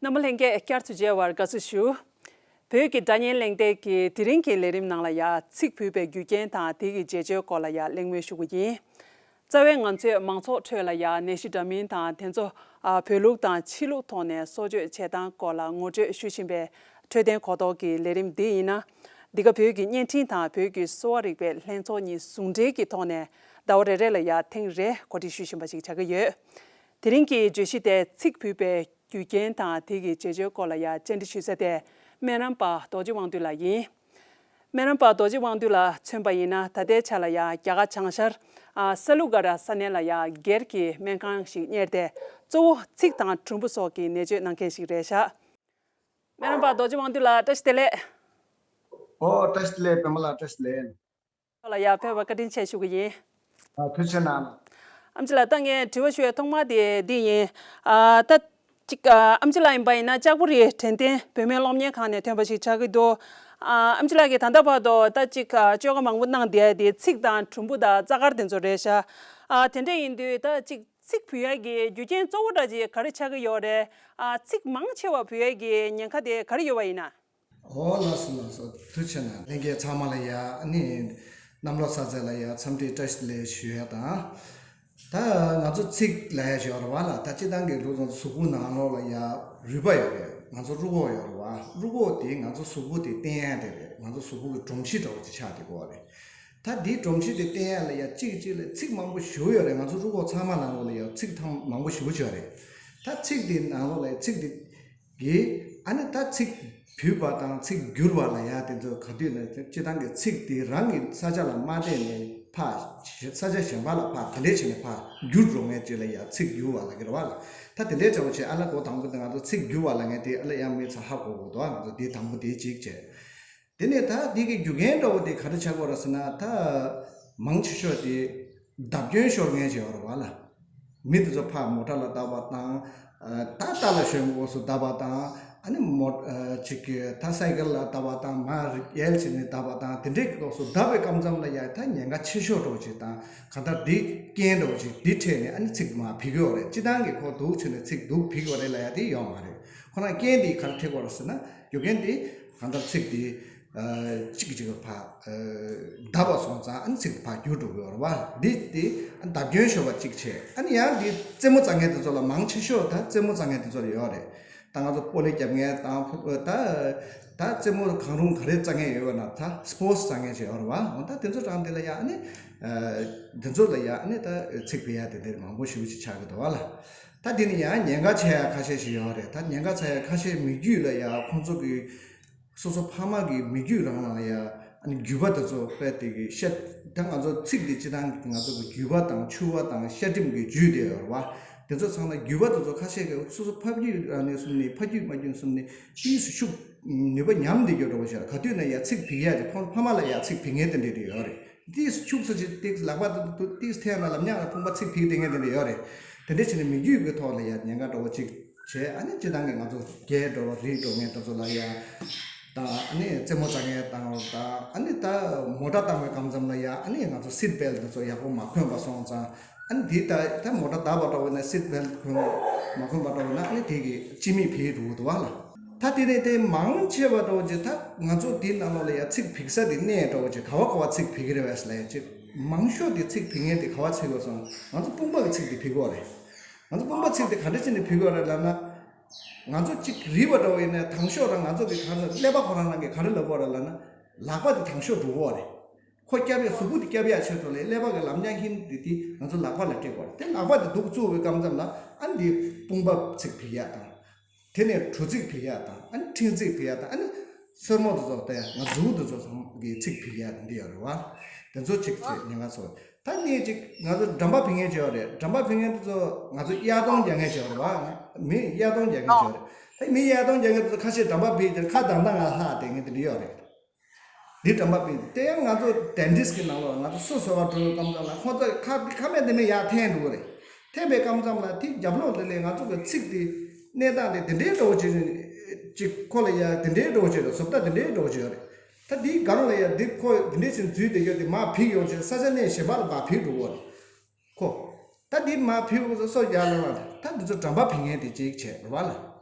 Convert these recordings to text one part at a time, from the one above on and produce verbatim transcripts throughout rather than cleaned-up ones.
རྣམ་པ་ལྷན་རྒྱས་བསྐྱར་དུ་མཇལ་བར་དགའ་བསུ་ཞུ། བོད་ཀྱི་སྒྲ་སྙན་གླེང་སྟེགས་ཀྱི་དེ་རིང་གི་ལས་རིམ་ནང་ལ་ཡང་ཚིག་ཕུད་པའི་རྒྱུ་རྐྱེན་དང་དེ་གི་བྱེད་སྤྱོད་སྐོར་ལ་ཡང་གླེང་མོལ་ཞུ་གི་ཡིན། རྩ་བའི་ང་ཚོས་མང་ཚོགས་ཁྲོད་ལ་ཡང་ནད་གཞི་འདྲ་མིན་དང་དེ་ཚོ་ཨ་བོད་ལུགས་དང་ཕྱི་ལུགས་ཐོག་ནས་གསོ་བཅོས་བྱེད་སྟངས་སྐོར་ལ་ངོ་སྤྲོད་ཞུ་བཞིན་པའི་འཕྲོད་བསྟེན་གོ་རྟོགས་ཀྱི་ལས་རིམ་འདི་ཡིན་ན། འདི་ག་བོད་ཀྱི་བརྙན་འཕྲིན་དང་བོད་ཀྱི་གསོ་བ་རིག་པའི་ལྷན་ཚོགས་གཉིས་ཟུང་འབྲེལ་གྱི་ཐོག་ནས་ཟླ་བ་རེ་རེ་ལ་ཡང་ཐེངས་རེ་གོ་སྒྲིག་ཞུ་བཞིན་པ་ཞིག་ཆགས་ཀྱི་ཡོད། དེ་རིང་གི་བརྗོད་གཞི་དེ་ཚིག་ཕུད་པའི་རྒྱུ་རྐྱེན་དང་དེ་གི་བྱེད་སྤྱོད་སྐོར་ལ་ཡང་བཅར་འདྲི་ཞུ་ས་དེ་སྨན་རམས་པ་རྡོ་རྗེ་དབང་འདུས་ལགས་ཡིན། སྨན་རམས་པ་རྡོ་རྗེ་དབང་འདུས་ལགས་མཚོན་པ་ཡིན་ན། ད་ལྟའི་ཆ་ལ་ཡང་རྒྱ་གར་བྱང་ཤར་ཨ་ས་ལུ་ག་ར་ས་གནས་ལ་ཡང་སྒེར་གྱི་སྨན་ཁང་ཞིག་གཉེར་ཏེ། གཙོ་བོ་ཚིགས་དང་གྲུམ་བུ་སོགས་ཀྱི་ནད་བཅོས་གནང་མཁན་ཞིག་རེད་ཤག་སྨན་རམས་པ་རྡོ་རྗེ་དབང་འདུས་ལགས་བཀྲ་ཤིས་བདེ་ལེགས། ཨོ་བཀྲ་ཤིས་བདེ་ལེགས། པདྨ་ལགས་བཀྲ་ཤིས་བདེ་ལེགས། ལ་ཡང་ཕེབས་པར་བཀའ་དྲིན་ཆེ་ཞུ་གི་ཡིན། ཨ་ཐུགས་རྗེ་གནང་། ཨེམ་ཆི་ལགས། ད་ངས་དྲི་བ་ཞུ་ཡས་ཐོག་མ་དེ་འདི་ཡིན། ཨ་ད་ཅིག་ཨ་ཨེམ་ཆི་ལགས་ཡིན་པ་ཡིན་ན་ལྕགས་པོ་རིའི་དྲན་རྟེན་བོད་སྨན་སློབ་གཉེར་ཁང་ནས་ཐོན་པ་ཞིག་ཆགས་ཀྱི་འདུག་ཨ་ཨེམ་ཆི་ལགས་ཀྱིས་ད་ལྟ་བར་དུ་ད་ཅིག་ཨ་བཅོས་ཁ་མང་པོ་གནང་བསྡད་དེ་ཚིགས་དང་གྲུམ་བུ་དང་རྩ་དཀར་དེ་ཚོ་རེད་ཤག་ཨ་དེ་འདྲ་ཡིན་དུས་ད་ཅིག་ཚིགས་ཕུད་ཡས་ཀྱི་རྒྱུ་རྐྱེན་གཙོ་བོ་འདྲ་ཅིག་ག་རེ་ཆགས་ཀྱི་ཡོད་རེད། ཨ་ཚིགས་མང་ཆེ་བ་ཕུད་ཡས་ཀྱི་ཉེན་ཁ་དེ་ག་རེ་ཡོད་པ་ཡིན་ན། ཨོ་ལགས་སོ་ལགས་སོ། ཐུགས་རྗེ་གནང་། ལྷན་རྒྱས་ཚང་མ་ལ་ཡ་ཨ་ནི་གནམ་ལོ་གསར་ཚེས་ལ་ཡ་འཚམས་འདྲི་བཀྲ་ཤིས་བདེ་ལེགས་ཞུ་ཡ་དང་། ད་ང་ཚོ་ཚིགས་ལབ་ཡ་ཞིག་ཡོད་རེད་བ་ལ། ད་སྤྱིར་བཏང་གི་ལུགས་ང་ཚོ་གཟུགས་པོ་ནང་ལོགས་ལ་ཡ་རུས་པ་ཡོད་རེད། ང་ཚོ་རུས་ཁོག་ཡོད་རེད་བ། རུས་ཁོག་དེ་ང་ཚོ་གཟུགས་པོ་དེ་བརྟན་ཡ་དེ་རེད། ང་ཚོ་གཟུགས་པོ་གི་སྒྲོམ་གཞི་འདྲ་བོ་ཅིག་ཆགས་བསྡད་ཀྱི་ཡོད་རེད། ད་འདིའི་སྒྲོམ་གཞི་དེ་བརྟན་ཡ་ལ་ཡ་གཅིག་གཅིག་ལ་ཚིགས་མང་པོ་ཞེ་པོ་ཡོད་རེད། ང་ཚོ་རུས་ཁོག་ཚང་མ་ནང་ལོགས་ལ་ཡ་ཚིགས་ཐང་མང་པོ་ཞེ་པོ་ཅིག་ཡོད་རེད། ད་ཚིགས་དེ་ནང་ལོགས་ལ་ཡ་ཚིགས་དེ་གི་ཨ་ནི་ད་ཚིགས་བུད་པ་དང་ཚིགས་འགྱུར་བ་ལ་ཡ་དེ་ཚོ་ག་དུས་ན་སྤྱིར་བཏང་གི་ཚིགས་དེ་རང་གི་ས་ཆ་ལ་མ་བརྟེན་ནས་ཕར་ས་ཆ་གཞན་པ་ལ་ཕར་དེ་འདྲས་བྱས་ནས་ཕར་འགྱུར་འགྲོ་མཁན་ཅིག་ལ་ཡ་ཚིགས་འགྱུར་བ་ལབ་ཀྱི་རེད་བ་ལ། ད་དེ་འདྲས་བྱ་བ་བྱས་ཨ་ལ་འགོ་དང་པོ་དེ་ང་ཚོ་ཚིགས་འགྱུར་བ་ལབ་མཁན་དེ་ཨ་ལ་ཡ་མི་ཚོ་ཧ་གོ་དགོས་འདུག་ང་ཚོ་དེ་དང་པོ་དེ་གཅིག་བྱས། དེ་ནས་ད་འདི་གི་རྒྱུ་རྐྱེན་འདྲ་བོ་དེ་ག་རེ་ཆགས་ཀྱི་ཡོད་རེད་ཟེར་ན། ད་མང་ཆེ་ཤོས་དེ་བརྡབ་སྐྱོན་ཤོར་མཁན་ཞིག་ཡོད་རེད་བ་ལ། མི་དེ་ཚོ་ཕར་མོ་ཊ་ལ་བརྡབས་པ་དང་། ད་རྟ་ལ་ཞོན་གྱི་སྐབས་སུ་བརྡབས་པ་དང་། ཨ་ནི་མོ་ཅིག་གི་ད་སའི་ཀལ་ལ་བརྡབས་པ་དང་། མར་ཡལ་བྱས་ནས་བརྡབས་པ་དང་། དེ་འདྲའི་སྐབས་སུ་བརྡབས་པའི་སྐབས་མཚམས་ལ་ཡ་ད་ཉེན་ཁ་ཆེ་ཤོས་འདྲ་བོ་ཅིག་དང་། གང་ལྟར་འདི་རྐྱེན་འདྲ་བོ་ཅིག་འདི་འཕྲད་ནས་ཨ་ནི་ཚིགས་མར་ཕུད་ཀྱི་ཡོད་རེད། སྤྱིར་བཏང་གི་ཁོ་འདུག་བྱས་ནས་ཚིགས་འདུག་ཕུད་ཀྱི་ཡོད་རེད་ལབ་ཡ་དེ་ཡོད་མ་རེད། ཁོ་རང་རྐྱེན་དེ་ག་རེ་འཕྲད་ཀྱི་ཡོད་རེད་ཟེར་ན། རྒྱུ་རྐྱེན་དེ་གང་ལྟར་ཚིགས་དེ་གཅིག་གིས་གཅིག་ལ་ཕར་བརྡབས་པ་སོང་ཙང་ཨ་ནི་ཚིགས་དེ་ཕར་འགྱུར་འགྲོ་གི་ཡོད་རེད་བ། འདི་དེ་བརྡབ་སྐྱོན་ཤོར་བ་གཅིག་བྱས། ཨ་ནི་ཡང་འདི་རྩེད་མོ་རྩེ་མཁན་དེ་ཚོ་ལ་མང་ཆེ་ཤོས་ད་རྩེད་མོ་རྩེ་མཁན་དེ་ཚོ་ལ་ཡོད་རེད། ད་ང་ཚོ་སྤོ་ལོ་རྒྱབ་མཁན་དང་ཕུ་ད་ད་རྩེད་མོ་གང་རུང་ག་རེ་རྩེ་མཁན་ཡོད་པ་ན། ད་སི་པོར་ཊི་རྩེ་མཁན་ཅིག་ཡོད་རེད་བ། འོ་ད་དེ་ཚོ་གྲས་དེ་ལ་ཡང་ཨ་ནི་དེ་ཚོ་ལ་ཡང་ཨ་ནི་ད་ཚིགས་ཕུད་ཡ་དེ་འདྲ་མང་པོ་ཞེ་པོ་ཅིག་ཆགས་ཀྱི་འདུག་བ་ལ། ད་དེ་ནི་ཡང་ཉེན་ཁ་ཆེ་ཡ་ཁ་ཤས་ཤིག་ཡོད་རེད། ད་ཉེན་ཁ་ཆེ་ཡ་ཁ་ཤས་མི་རྒྱུད་ལ་ཡ་ཁོང་ཚོ་གི་སོ་སོ་ཕ་མ་གི་མི་རྒྱུད་རང་ལ་ཡ་ཨ་ནི་རྒྱུས་པ་དེ་ཚོ་དཔེ་དེ་གི་ཤ། ད་ང་ཚོ་ཚིགས་དེ་སྤྱིར་བཏང་གི་ང་ཚོ་གི་རྒྱུས་པ་དང་ཕྱུ་པ་དང་ཤ་སྒྲིམ་གི་རྒྱུད་དེ་ཡོད་རེད་བ། དེ་ཚོ་ཚང་མ་རྒྱུས་པ་དེ་ཚོ་ཁ་ཤས་ཀྱི་སོ་སོ་ཕ་རྒྱུད་རང་ནས་བཟུང་ནས་ཕ་རྒྱུད་མ་རྒྱུད་བཟུང་ནས་ཏིས་ཤུགས་ནུས་པ་ཉམས་བསྡད་ཀྱི་འགྲོ་བ་ཤར། ག་དུས་ན་ཡ་ཚིགས་ཕུད་ཡ་དེ་ཁོང་ཕ་མ་ལ་ཡ་ཚིགས་ཕུད་མཁན་དེ་འདྲ་དེ་ཡོད་རེད། ཏིས་ཁྱུག་ཙམ་ཅིག་ཏིས་ལག་པ་དུ་དུ་ཏིས་འཐེན་ན་ལབ་ཉག་ལ་དཔུང་པ་ཚིགས་ཕུད་བསྡད་མཁན་དེ་འདྲ་ཡོད་རེད། དེ་འདྲ་བྱས་ནས་མི་རྒྱུད་ཀྱི་ཐོག་ལ་ཡ་ཉེན་ཁ་འདྲ་བོ་ཅིག་བྱས། ཨ་ནི་སྤྱིར་བཏང་གི་ང་ཚོ་རྒས་འགྲོ་བ་རིག་འགྲོ་མཁན་དེ་ཚོ་ལ་ཡ་དང་། ཨ་ནི་རྩེད་མོ་རྩེ་མཁན་དང་། དང་ཨ་ནི་ད་མོ་ཊ་བཏང་བའི་སྐབས་མཚམས་ལ་ཡ་ཨ་ནི་ང་ཚོ་སིཊ་བེལ་དེ་ཚོ་ཡག་པོ་མ་གོན་པ་སོང་ཙང་། ཨ་ནི་དེ་ད་ད་མོ་ཊ་བརྡབས་པ་འདྲ་བོ་ན་སིཊ་བེལ་གོན་མ་གོན་པ་འདྲ་བོ་ན་ཨ་ནི་དེ་གི་སྤྱི་མིག་ཕུད་འགྲོ་གི་འདུག་བ་ལ། ད་དེ་ནས་དེ་མང་ཆེ་བ་འདྲ་བོ་ཅིག་ད་ང་ཚོ་དེའི་ནང་ལོགས་ལ་ཡ་ཚིགས་ཕུད་ས་དེ་གནས་འདྲ་བོ་ཅིག་ག་བ་ག་བ་ཚིགས་ཕུད་ཀྱི་རེད་བས་ལབ་ཡ་ཅིག་མང་ཤོས་དེ་ཚིགས་ཕུད་མཁན་དེ་ག་བ་ཚིགས་ཡོད་སོང་། ང་ཚོ་དཔུང་པ་གི་ཚིགས་དེ་ཕུད་ཀྱི་ཡོད་རེད། ང་ཚོ་དཔུང་པ་ཚིགས་དེ་ག་འདྲ་བྱས་ནས་ཕུད་ཀྱི་ཡོད་རེད་ལབ་ན། ང་ཚོ་གཅིག་རིལ་བ་འདྲ་བོ་ཡིན་ན་དང་ཤོག་རང་ང་ཚོ་གི་ག་རེ་ཀླད་པ་ཁོ་རང་རང་གིས་ག་རེ་ལབ་ཀྱི་ཡོད་རེད་ལབ་ན། ལག་པ་དེ་དང་ཤོག་འགྲོ་གི་ཡོད་རེད། ཁོ་སྐྱབས་ཡ་གཟུགས་པོ་དེ་སྐྱབས་ཡ་ཆེད་དུ་ལས་ཀླད་པ་གི་ལམ་རྙོག་ཧིན་དེ་དེ་ང་ཚོ་ལག་པ་ལ་སྤྲད་དགོས་རེད། དེ་ལག་པ་དེ་འདུག་བཙུགས་པའི་སྐབས་མཚམས་ལ་ཨ་ནི་དེ་དཔུང་པ་ཚིགས་ཕུད་ཡ་དང་། དེ་ནས་གྲུ་ཚིགས་ཕུད་ཡ་དང་། ཨ་ནི་འཕྲེང་ཚིགས་ཕུད་ཡ་དང་། ཨ་ནི་སོར་མོ་དེ་ཚོ་དང་ང་མཛུབ་དེ་ཚོ་ཚང་གི་ཚིགས་ཕུད་ཡ་དེ་འདི་ཡོད་རེད་བ། དེ་ཚོ་གཅིག་བྱས་ཉེན་ཁ་ཚོ། ད་གཉིས་གཅིག་ང་ཚོ་འགྲམ་པ་ཕུད་མཁན་ཅིག་ཡོད་རེད། འགྲམ་པ་ཕུད་མཁན་དེ་ཚོ་ང་ཚོ་གཡས་གདོང་རྒྱག་མཁན་ཅིག་ཡོད་རེད་བ། མི་གཡས་གདོང་རྒྱག་མཁན་ཅིག་ཡོད་རེད། ད་མི་གཡས་གདོང་རྒྱག་མཁན་དེ་ཚོ་ཁ་ཤས་འགྲམ་པ་ཕུད་དེ་ཁ་གདངས་གདངས་ང་ལྷག་བསྡད་མཁན་དེ་འདྲ་ཡོད་རེད། འདི་འགྲམ་པ་ཕུད་དེ་ཡང་ང་ཚོ་ཌེན་ཊིསཊ་གི་ནང་ལོགས་ང་ཚོ་སོ་གསོ་བ་འགྲོ་བའི་སྐབས་ལ་ཁོང་ཚོ་ཁ་ཁ་སྨན་དེ་མི་ཡར་འཐེན་འདུག་རེད། འཐེན་པའི་སྐབས་མཚམས་ལ་དེ་རྒྱབ་ལོགས་དེ་ལས་ང་ཚོ་གི་ཚིགས་དེ་གནས་སྟངས་དེ་དེ་འདྲའི་འདྲ་བོ་ཅིག་ཅིག་ཁོ་ལ་ཡ་དེ་འདྲའི་འདྲ་བོ་ཅིག་རེད། བཟོ་ལྟ་དེ་འདྲའི་འདྲ་བོ་ཅིག་ཡོད་རེད། ད་འདིའི་སྒང་ལ་ཡ་འདི་ཁོ་དེ་འདྲའི་ཅིག་འཛུལ་བསྡད་ཡོད་དེ་མར་ཕུད་ཡོང་བྱས་ས་ཆ་གནས་གཞན་པ་ལ་མར་ཕུད་འགྲོ་གི་རེད། ཁོ་ད་འདི་མར་ཕུད་འོང་ས་སོ་རྒྱག་ལ་ལ་ད་འདི་ཚོ་འགྲམ་པ་ཕུད་མཁན་དེ་ཅིག་བྱས་རེད་བ་ལ།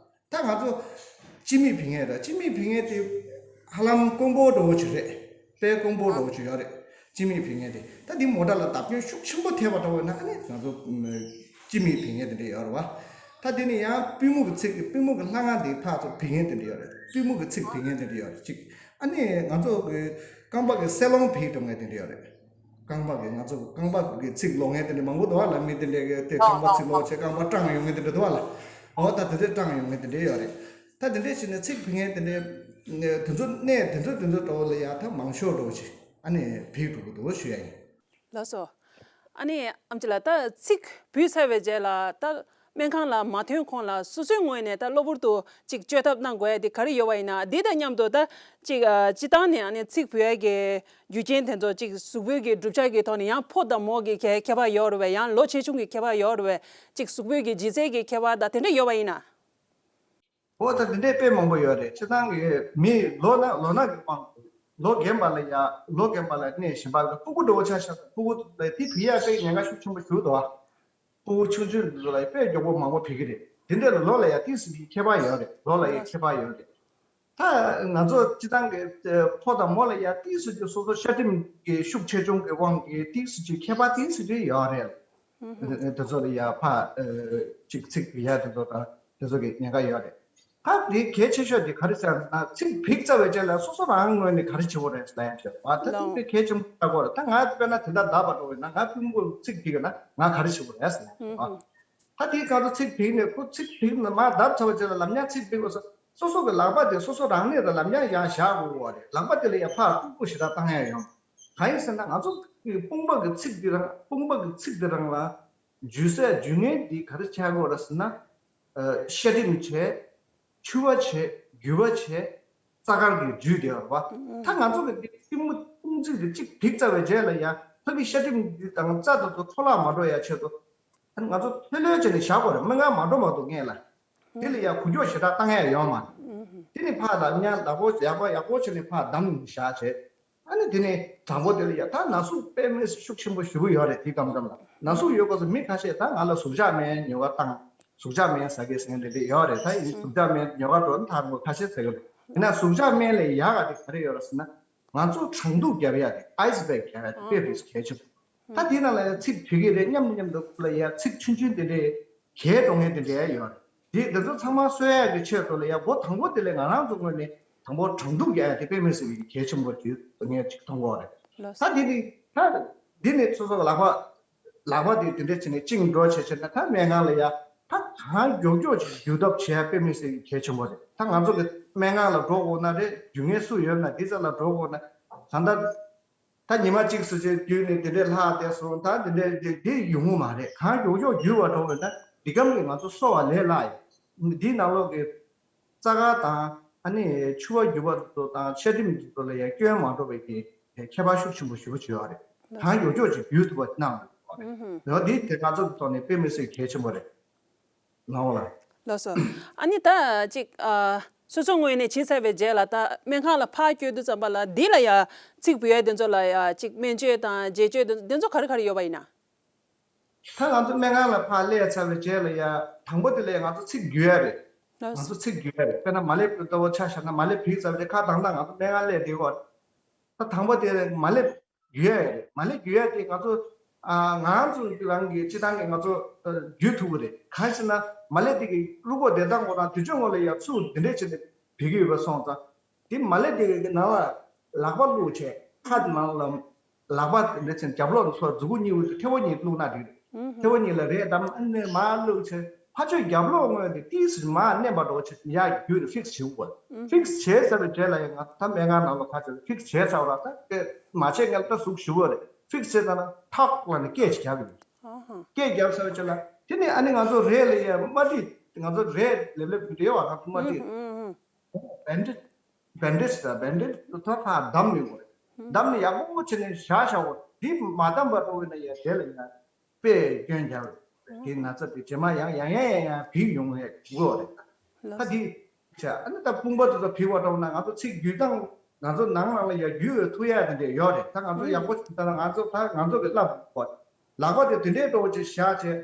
ད་ང་ཚོ་སྤྱི་མིག་བིང་ངེས་རེད། སྤྱི་མིག་བིང་ངེས་དེ་ཧ་ལམ་ཀོང་པོ་འདྲ་བོ་ཅིག་རེད། དཔེ་ཀོང་པོ་འདྲ་བོ་ཅིག་ཡོད་རེད། སྤྱི་མིག་བིང་ངེས་དེ། ད་འདི་མོ་ཊ་ལ་བརྡབ་སྐྱོན་ཤུགས་ཆེན་པོ་ཐེབས་པ་འདྲ་བོ་ན། ཨ་ནི་ང་ཚོ་སྤྱི་མིག་བིང་ངེས་དེ་འདྲ་ཡོད་རེད་བ། ད་དེ་ནི་ཡང་པུས་མོ་གི་ཚིགས། པུས་མོ་གི་ལྷ་ང་དེ་ཕར་ཚུར་བིང་ངེས་དེ་འདྲ་ཡོད་རེད། པུས་མོ་གི་ཚིགས་བིང་ངེས་དེ་འདྲ་ཡོད་རེད་གཅིག་ཨ་ནི་ང་ཚོ་གི་རྐང་པ་གི་སེ་ལོང་བིང་འགྲོ་ངེས་དེ་འདྲ་ཡོད་རེད། རྐང་པ་གི་ང་ཚོ་རྐང་པ་གི་ཚིགས་ལོག་ངེས་དེ་འདྲ་མང་པོ་འདུག་བ་ལ། མི་དེ་འདྲ་གི་དེ་རྐང་པ་ཚིགས་ལོག་བྱས་རྐང་པ་སྐྲངས་ཡོང་ངེས་དེ་འདྲ་འདུག་བ་ལ། འོ་ད་དེ་ཚོ་སྐྲངས་ཡོང་ངེས་དེ་འདྲ་ཡོད་རེད། ད་དེ་འདྲ་བྱས་ནས་ཚིགས་བིང་ངེས་དེ་འདྲ་དེ་ཚོ་གནས་དེ་ཚོ་དེ་ཚོ་འདྲ་བོ་ལ་ཡ་ད་མང་ཤོས་འདྲ་བོ་ཞིག་ཨ་ནི་བིང་འགྲོ་གི་འདུག་ཞུ་ཡ་ཡིན། ལགས་སོ། ཨ་ནི་ཨམ་ཆི་ལགས། ད་ཚིགས་བུད་ཚར་བའི་རྗེས་ལ་ད་སྨན་ཁང་ལ་མ་ཐོན་གོང་ལ་སོ་སོའི་ངོས་ནས་ད་གློ་བུར་དུ་ཅིག་བཅོས་ཐབས་གནང་དགོས་ཡ་དེ་ག་རེ་ཡོད་པ་ཡིན་ན། དེ་དང་མཉམ་དུ་ད་ཅིག་ཨ་སྤྱིར་བཏང་ནས་ཨ་ནི་ཚིགས་བུད་ཡ་གི་རྒྱུ་རྐྱེན་དེ་ཚོ་ཅིག་གཟུགས་པོའི་གི་གྲུབ་ཆ་གི་ཐོག་ནས་ཡང་ཕོ་དང་མོ་གི་ཁྱད་ཁྱད་པར་ཡོད་རེད་པས། ཡང་ལོ་ཆེ་ཆུང་གི་ཁྱད་པར་ཡོད་རེད་པས། ཅིག་གཟུགས་པོའི་གི་ལྗིད་ཚད་ཀྱི་ཁྱད་པར་དང་དེ་འདྲ་ཡོད་པ་ཡིན་ན། འོ་ད་འདི་འདྲའི་དཔེ་མང་པོ་ཡོད་རེད། སྤྱིར་བཏང་གི་མི་ལོ་ན་ལོ་ན་གི་དབང་གིས་ལོ་རྒན་པ་ལ་ཡ་ལོ་རྒན་པ་ལ་གནས་གཞན་པ་ལ་ཕྲུ་གུ་འདྲ་བོ་ཆ་བཞག་ན་ཕྲུ་གུ་ལ་དེ་བུད་ཡ་དཔེ་ཉེན་ཁ་ཤུགས་ཆེན་པོ་ཞིག་འདུག་ཨ། ཕྲུ་གུ་ཆུང་ཆུང་འདི་ཚོ་ལ་དཔེ་མགྱོགས་པོ་མང་པོ་བུད་ཀྱི་རེད། དེ་འདྲ་ལ་ལོ་ལ་ཡ་ཏིག་ཙམ་གྱི་ཁྱད་པར་ཡོད་རེད། ལོ་ལ་ཡ་ཁྱད་པར་ཡོད་རེད། ད་ང་ཚོ་སྤྱིར་བཏང་གི་ཕོ་དང་མོ་ལ་ཡ་ཏིག་ཙམ་གྱི་སོ་སོ་ཤ་སྒྲིམ་གྱི་ཤུགས་ཆེ་ཆུང་གི་དབང་གིས་ཏིག་ཙམ་གྱི་ཁྱད་པར་ཏིག་ཙམ་གྱི་ཡོད་རེད། དེ་ཚོ་ལ་ཡ་ཕར་ཅིག་ཚིགས་བུད་ཡ་དེ་ཚོ་དང་དེ་ཚོ་གི་ཉེན་ཁ་ཡོད་རེད། ད་དེ་གལ་ཆེ་ཤོས་དེ་ག་རེ་ཟེར་ན། ཚིགས་བུད་ཚར་བའི་རྗེས་ལ་སོ་སོ་རང་ངོས་ནས་ག་རེ་བྱེད་དགོས་རེད་ཟེར་ན་ཡང་ཤོད་པ། ད་ལོ། དེ་གལ་ཆེན་པོ་ཆགས་ཀྱི་ཡོད་རེད། ད་ང་དཔེར་ན་དེ་འདྲ་བརྡབ་པ་འདྲ་བོ་ཡིན་ན། ང་པུས་མོ་ཚིགས་བུད་ཀྱི་ན་ང་ག་རེ་བྱེད་དགོས་རེད་ཟེར་ན་ཡང་ཤོད་པ། ད་དེའི་སྐབས་སུ་ཚིགས་བུད་ནས་ཁོ་ཚིགས་བུད་ནས་མར་བརྡབ་ཚར་བའི་རྗེས་ལ་ལམ་ཡང་ཚིགས་བུད་དགོས་ས། སོ་སོ་གི་ལག་པ་དེ་སོ་སོ་རང་ནས་ར་ལམ་ཡང་ཡང་བཞག་དགོས་པ་རེད། ལག་པ་དེ་ལ་ཡང་ཕར་སྤུ་གུ་ཞེ་དྲག་བཏང་ཡ་ཡོང་། གང་ཡིན་ཟེར་ན། ང་ཚོ་གི་དཔུང་པ་གི་ཚིགས་དེ་རང་། དཔུང་པ་གི་ཚིགས་དེ་རང་ལ་འཇུ་སའི་འཇུ་མཁན་དེ་ག་རེ་བྱ་དགོས་རེད་ཟེར་ན། ཨ། ཤ་སྒྲིམ་བྱས། འཆུ་བ་བྱས། རྒྱུ་བ་བྱས། རྩ་དཀར་གྱི་འཇུས་བསྡད་པ་རེད་བ། ད་ང་ཚོ་གི་འདི་ཐུན་མོང་དཔུང་ཚིགས་དེ་གཅིག་བུད་ཚར་བའི་རྗེས་ལ་ཡང་ཕ་གི་ཤ་སྒྲིམ་འདི་དང་རྩ་དེ་ཚོ་འཕྲོ་བརླག་མ་འགྲོ་ཡ་ཆེད་དུ། ང་ཚོ་ལྷོད་ལྷོད་བྱས་ནས་བཞག་དགོས་རེད། སྨན་ཁང་མ་འགྲོ་མ་གཏོགས་སྔོན་ལ། དེ་ལ་ཡང་འགུལ་སྐྱོད་ཞེ་དྲག་བཏང་ཡ་ཡོད་མ་རེད། དེ་ནས་ཕར་ལ་ཡང་ལག་པ་ཡག་པོ་ཡག་པོ་བྱས་ནས་ཕར་བསྡམས་བཞག་བྱས། ཨ་ནི་དེ་ནས་དང་པོ་དེ་ལ་ཡ་ད་ན་ཟུག་དཔེ་མི་སྲིད་ཤུགས་ཆེན་པོ་ཞེ་པོ་ཡོད་རེད། དེ་སྐབས་ཙམ་ལ་ན་ཟུག་ཡོད་སྐབས་སུ་མི་ཁ་ཤས་ད་ང་ལ་ཟུག་གཅོག་སྨན་ཉོ་ག་བཏང་། ཟུག་གཅོག་སྨན་ཟ་གི་ཟེར་མཁན་དེ་འདྲ་ཡོད་རེད། ད་ཡིན་ཟུག་གཅོག་སྨན་ཉོ་ག་འགྲོ་ན་ད་རུང་ཁ་ཤས་ཟ་གི་རེད། ཡིན་ན་ཟུག་གཅོག་སྨན་ལས་ཡག་ག་དེ་ག་རེ་ཡོད་རེད་ཟེར་ན། ང་ཚོ་གྲང་ཐུག་རྒྱབ་ཡ་དེ། ཨའི་སི་པེག་རྒྱབ་ཡ་དེ་དཔེ་མི་སྲིད་གལ་ཆེན་པོ། ད་དེའི་ནང་ལ་ཡང་ཚིགས་བུད་ཀྱི་རེད། མཉམ་དུ་མཉམ་དུ་ལ་ཡ་ཚིགས་ཆུང་ཆུང་དེ་འདྲས་གས་འགྲོ་མཁན་དེ་འདྲས་ཡོད་རེད། དེ་འདི་ཚོ་ཚང་མ་གསོ་ཡ་གི་ཆེད་དུ་ལ་ཡ་འགོ་དང་པོ་དེ་ལས་ང་རང་ཚོ་ངོས་ནས་དང་པོ་གྲང་ཐུག་རྒྱག་ཡ་དེ་དཔེ་མི་སྲིད་པའི་གལ་ཆེན་པོ་དེ་ངས་ཅིག་མཐོང་གི་ཡོད་རེད། ལགས་སོ། ད་འདི་ནི་ད་འདི་ནི་སོ་སོ་ལག་པ་ལག་པ་དེ་དེ་འདྲས་བྱས་ནས་བཅིངས་འགྲོ་བྱས་བྱས་ན། ད་སྨན་ཁང་ལ་ཡ་ད་གང་མགྱོགས་མགྱོགས་ཅིག་འགྱུར་ཐབས་བྱེད་ཡ་དཔེ་མི་སྲིད་པའི་གལ་ཆེན་པོ་རེད། ད་ང་ཚོ་གི་སྨན་ཁང་ལ་འགྲོ་དགོས་ན་རེད། རྒྱུས་མངའ་སུ་ཡོད་ན་དེ་ཚོ་ལ་འགྲོ་དགོས་ན། གང་ལྟར། ད་ཉི་མ་གཅིག་སུ་ཅིག་བརྒྱུད་ནས་དེ་འདྲས་ལྷག་བསྡད་སོང་། ད་དེ་འདྲས་དེ་དེ་ཡོང་གི་མ་རེད། གང་མགྱོགས་མགྱོགས་འགྱུར་བ་འགྲོ་བས་ན་འདི་གམ་གྱིས་ང་ཚོ་གསོ་བ་ལས་སླ་ཡོད། འདིའི་ནང་ལོགས་ཀྱི་རྩ་དཀར་དང་། ཨ་ནི་འཆུ་བ་རྒྱུ་བ་དང་ཤ་སྒྲིམ་དེ་ཚོ་ལ་ཡང་སྐྱོན་མ་འགྲོ་བའི་གི་ཁྱད་པར་ཤུགས་ཆེན་པོ་ཞེ་པོ་ཅིག་ཡོད་རེད། གང་མགྱོགས་མགྱོགས་ཅིག་འགྱུར་ཐུབ་པ་གནང་དགོས་རེད། ཡང་འདི་དེ་ང་ཚོ་གི་ཐོག་ནས་དཔེ་མི་སྲིད་གལ་ཆེན་པོ་རེད། ལའོ་ལ། ལགས་སོ། ཨ་ནི་ད་ཅིག་ཨ་སོ་སོ་ངོས་ནས་བྱས་ཚར་བའི་རྗེས་ལ་ད་སྨན་ཁང་ལ་ཕར་བསྐྱོད་དུས་ཙམ་པ་ལ་འདི་ལ་ཡ་ཚིགས་བུད་ཡ་དེ་ཚོ་ལ་ཡ་ཅིག་སྨན་བཅོས་དང་རྗེས་བཅོས་དེ་ཚོ་ག་རེ་ག་རེ་ཡོད་པ་ཡིན་ན། ད་ང་ཚོ་སྨན་ཁང་ལ་ཕར་སླེབས་ཚར་བའི་རྗེས་ལ་ཡ་དང་པོ་དེ་ལ་ཡ་ང་ཚོ་ཚིགས་བསྒྱུར་ཡ་རེད། ལགས་སོ། ང་ཚོ་ཚིགས་བསྒྱུར་ཡ་རེད། དཔེར་ན་མ་ལེབ་ལྟ་བུ་ཆ་བཞག་ན། མ་ལེབ་བུད་ཚར་བའི་རྗེས་ཁ་གདངས་གདངས་ང་ཚོ་སྨན་ཁང་སླེབས་བསྡད་ཡོད་རེད། ད་དང་པོ་དེ་མ་ལེབ་བསྒྱུར་ཡ་རེད། མ་ལེབ་བསྒྱུར་ཡ་དེ་ང་ཚོ་ཨ་ང་ཚོ་རང་གི་སྤྱིར་བཏང་གི་ང་ཚོ་ཨ་བསྒྱུར་ཐུབ་ཀྱི་རེད། གང་ཞེ་ན་མ་ལེབ་དེ་གི་ལུག་པོ་དེ་དང་ངོ་རང་དུས་ཚོད་ངོ་ལ་ཡ་ཚུར་འདི་འདྲས་བྱས་ནས་བུད་ཀྱི་ཡོད་པ་སོང་ཙང་། དེ་མ་ལེབ་དེ་གི་ནང་ལ་ལག་པ་བླུགས་བྱས། ཁ་ནང་ལ་ལག་པ་དེ་འདྲས་བྱས་ནས་རྒྱབ་ལོགས་ནས་ཚུར་མཛུ་གུ་གཉིས་པོ་དེ་མཐེ་བོ་གཉིས་བླུགས་ན་འགྲིག་རེད། མཐེ་བོ་གཉིས་ལ་རེག་བསྡམས། ཨ་ནི་མར་བླུགས་བྱས། ཕར་ཕྱོགས་རྒྱབ་ལོགས་ངོས་དེ་ཏིས་མར་མནན་པ་འདྲ་བོ་བྱས་ཡར་བསྒྱུར་ཏེ་ཕིགས་བྱེད་དགོས། ཕིགས་བྱས་ཚར་བའི་རྗེས་ལ་ཡང་ང་ད་སྨན་ཁང་ནང་ལ་ཕར་ཕྱོགས་ཕིགས་བྱས་ཚར་བ་ད་དེ་མ་བྱས་སྔོན་ལ་ད་ཟུག་ཞུ་བ་རེད། ཕིགས་བྱས་ཚར་ན་ཐག་ལ་ནི་སྐད་ཅིག་རྒྱབ་ཡོང་། སྐད་རྒྱབ་ཚར་བའི་རྗེས་ལ་དེ་ནས་ཨ་ནི་ང་ཚོ་རས་ལ་ཡ་མ་ཏི་ང་ཚོ་རས་ལེབ་ལེབ་འདྲ་ཡོད་བ། ང་ཚོ་མ་ཏི་བེན་ཌེ་བེན་ཌེ་ཌི་ད་བེན་ཌེ་ཌི་ད་ཕར་བསྡམས་ཡོང་བ་རེད། བསྡམས་ནས་ཡག་པོ་བྱས་ནས་བཞག་བཞག་པ་འདི་མ་བསྡམས་པ་འདྲ་བོ་ཡིན་ན་ཡ་དེ་ལ་ཡ། དཔེ་སྐྱོན་རྒྱག་རེད། དེ་ན་ཚ་དེ་རྗེས་མ་ཡང་ཡང་ཡང་ཡང་ཡང་བུད་ཡོང་ཡས་འགོ་རེད། ད་འདི་བྱས་ཨ་ནི་ད་དཔུང་པ་དེ་ཚོ་བུད་པ་འདྲ་བོ་ན་ང་ཚོ་ཚིགས་བསྒྱུར་སྟངས་ང་ཚོ་ནང་ནང་ལ་ཡ་བསྒྱུར་ཐུབ་ཡ་དེ་འདྲས་ཡོད་རེད། ད་ང་ཚོ་ཡག་པོ་ཞིག་ད་ང་ཚོ་ད་ང་ཚོ་གི་ལག་པ་ལག་པ་དེ་དེ་འདྲས་འདྲ་བོ་ཅིག་བཞག་བྱས།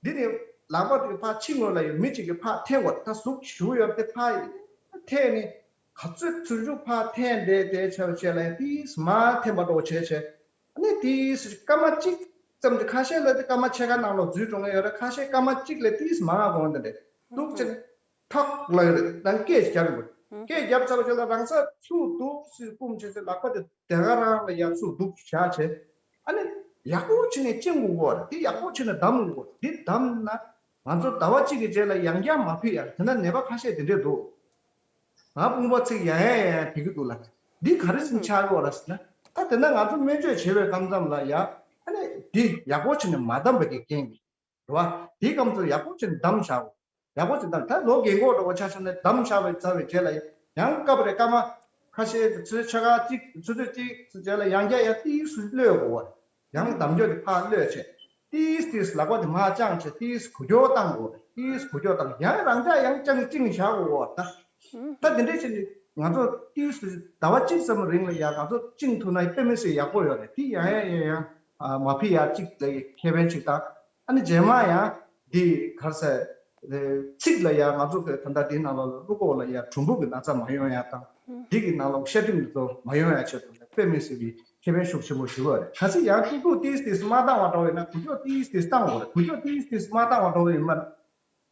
འདི་ནི་ ལག་པ་དེ་ཕར་ཕྱི་ངོས་ལ་ཡོད་མི་གཅིག་གིས་ཕར་འཐེན་དགོས། ད་གཟུགས་བཞུགས་ཡོད་དེ་ཕར་འཐེན་ནས་ག་ཚོད་ཚུར་འཇུག་ཕར་འཐེན་བསྡད་དེ་བྱས་བྱས་ལ་ཡང་ཏིས་མར་འཐེན་པ་འདྲ་བོ་བྱས་བྱས། ཨ་ནི་ཏིས་སྐར་མ་གཅིག་ཙམ་གྱི་ཁ་ཤས་ལ་དེ་སྐར་མ་ཕྱེད་ཀ་ནང་ལོགས་འཛུལ་འགྲོ་མཁན་ཡོད་རེད། ཁ་ཤས་སྐར་མ་གཅིག་ལ་ཏིས་མར་འོང་དེ་འདྲས་འདུག་བྱས་ནས། ཐག་ལ་ཡོད་རེད། ནང་སྐད་ཅིག་རྒྱབ་ཡོད་རེད། སྐད་རྒྱབ་ཚར་བ་ཅིག་ལ་རང་ས་ཚུར་འདུག་སེ་བསྐུམ་བྱས་ཚེ་ལག་པ་དེ་དེ་ག་རང་ལ་ཡར་ཚུར་འདུག་བཞག་བྱས། ཨ་ནི་ཡག་པོ་བྱས་ནས་བཅིངས་དགོས་རེད། དེ་ཡག་པོ་བྱས་ནས་བསྡམ་དགོས་རེད། དེ་བསྡམས་ན་ང་ཚོ་ཟླ་བ་གཅིག་གི་རྗེས་ལ་ཡང་བསྐྱར་མ་ཕུད་ཡ་དེ་འདྲ་ནད་པ་ཁ་ཤས་དེ་འདྲས་འདུག་ང་དཔུང་པ་ཚིགས་ཡང་ཡང་ཡང་ཡང་བྱེད་ཀྱི་འདུག་ལ། འདི་ག་རེ་ཟིན་ཆགས་ཡོད་རེད་ཟེར་ན། ད་དེ་ན་ང་ཚོ་སྨན་བཅོས་བྱེད་པའི་སྐབས་མཚམས་ལ་ཡ་ཨ་ནི་འདི་ཡག་པོ་བྱས་ནས་མ་བསྡམས་པ་གི་རྐྱེན་གྱིས། རེད་བ། དེའི་སྐབས་སུ་ཡག་པོ་བྱས་ནས་བསྡམས་བཞག་དགོས། ཡག་པོ་བྱས་བསྡམས། ད་ལོ་རྒན་གོག་འདྲ་བོ་ཆ་བཞག་ན་བསྡམས་བཞག་པའི་རྩ་བའི་རྗེས་ལ་ཡང་སྐབས་རེ་སྐར་མ་ཁ་ཤས་ཆུ་ཚོད་ཕྱེད་ཀ་གཅིག་ཆུ་ཚོད་གཅིག་ཙམ་རྗེས་ལ་ཡང་བསྐྱར་ཡང་ཏིས་སུ་གློད་དགོས། ཡང་བསྡམས་འཇོག་དེ་ཕར་གློད་བྱས། ཏིས་ཏིས་ལག་པ་དེ་མར་བརྐྱངས་བྱས་ཏིས་འགུལ་སྐྱོད་བཏང་དགོས། ཏིས་འགུལ་སྐྱོད་བཏང་ཡང་རང་འཇགས་ཡང་བཅིངས་བཅིངས་བཞག་དགོས་ད། ད་དེ་འདྲས་བྱས་ནས་ང་ཚོ་ཏིས་ཟླ་བ་གཅིག་ཙམ་རིང་ལ་ཡང་ང་ཚོ་བཅིངས་ཐུབ་ན་དཔེ་མི་སྲིད་ཡག་པོ་ཡོད་རེད། དེ་ཡང་ཡང་ཡང་ཡང་མ་ཕི་ཡ་གཅིག་ལ་ཁེ་ཕན་གཅིག་དང་། ཨ་ནི་རྗེས་མ་ཡང་འདི་གར་ས་ཚིགས་ལ་ཡང་ང་ཚོ་གི་ད་ལྟ་འདི་ནང་ལོགས་ལ་ཀླུ་ཀོག་ལ་ཡང་གྲུམ་བུ་གི་ན་ཚ་མ་ཡོང་ཡ་དང་། འདི་གི་ནང་ལོགས་ཤ་གྲིམ་འདི་ཚོ་མ་ཡོང་ཡ་ཆེད་དུ་དཔེ་མི་སྲིད་པའི་ཁེ་ཕན་ཤུགས་ཆེན་པོ་ཞིག་ཡོད་རེད། གལ་སྲིད་ཡང་ཀླུ་ཀོག་ཏིས་ཏིས་མ་བཏང་བ་འདྲ་བ་ཡིན་ན་འགུལ་སྐྱོད་ཏིས་ཏིས་བཏང་དགོས་རེད། འགུལ་སྐྱོད་ཏིས་ཏིས་མ་བཏང་བ་འདྲ་བ་ཡིན་ན།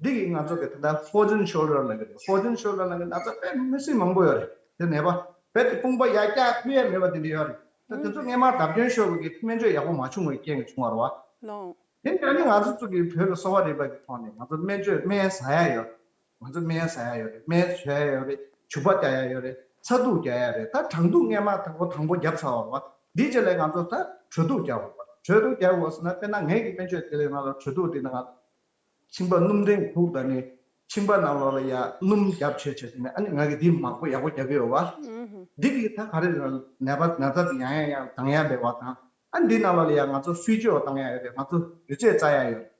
འདི་གི་ང་ཚོ་གི་ད་ལྟ་ཧྥོ་ཇིན་ཤོལ་ཌར་ལ་གི་རེད། ཧྥོ་ཇིན་ཤོལ་ཌར་ལ་གི་ན་ཚ་དཔེ་མི་སྲིད་མང་པོ་ཡོད་རེད། དེ་ནད་པ་རྦད་དེ་དཔུང་པ་ཡར་བཀྱག་ཐུབ་ཡ་མེད་པ་དེ་འདྲ་ཡོད་རེད། ད་དེ་ཚོ་སྔས་མ་བརྡབ་སྐྱོན་ཤོར་བ་གི་སྨན་བཅོས་ཡག་པོ་མ་བྱུང་བའི་རྐྱེན་གྱིས་བྱུང་བ་རེད་བ། ལོང་། དེ་འདྲ་ནི་ང་ཚོ་ཚོ་གི་བོད་ཀྱི་གསོ་བ་རིག་པ་གི་ཐོག་ནས་ང་ཚོ་སྨན་བཅོས་སྨན་ཟ་ཡ་ཡོད་རེད། ང་ཚོ་སྨན་ཟ་ཡ་ཡོད་རེད། སྨན་བྱ་ཡ་ཡོད་རེད། བྱུག་པ་རྒྱག་ཡ་ཡོད་རེད། ཚ་གདུག་རྒྱག་ཡ་རེད། ད་གྲང་གདུག་སྔས་མ་དང་པོ་དང་པོ་བརྒྱབ་ཚར་བ་རེད་བ། འདིའི་རྗེས་ལ་ང་ཚོ་ད་དྲོད་གདུག་རྒྱག་དགོས་པ། དྲོད་གདུག་རྒྱག་དགོས་ཟེར་ན་དཔེར་ན་ངའི་གི་སྨན་བཅོས་དེ་ལས་ང་ལ་དྲོད་གདུག་དེ་ན་ང་མཆིན་པ་སྣུམ་ལྡན་གྱི་ཁུག་དང་ནི་མཆིན་པ་ནང་ལོགས་ལ་ཡ་སྣུམ་བརྒྱབ་བྱས་བྱས་ནས་ཨ་ནི་ང་གི་འདི་མང་པོ་ཡག་པོ་རྒྱག་གི་ཡོད་བ། འདི་གི་ད་ག་རེ་ན་ནད་པ་ན་ཚ་དེ་ཡང་ཡང་ཡང་ལྡང་ཡ་མེད་པ་དང་། ཨ་འདི་ནང་ལོགས་ལ་ཡ་ང་ཚོ་སུས་ཅོ་བཏང་ཡ་ཡོད་རེད། ང་ཚོ་ལུས་རྩལ་བཙའ་ཡ་ཡོད་རེད།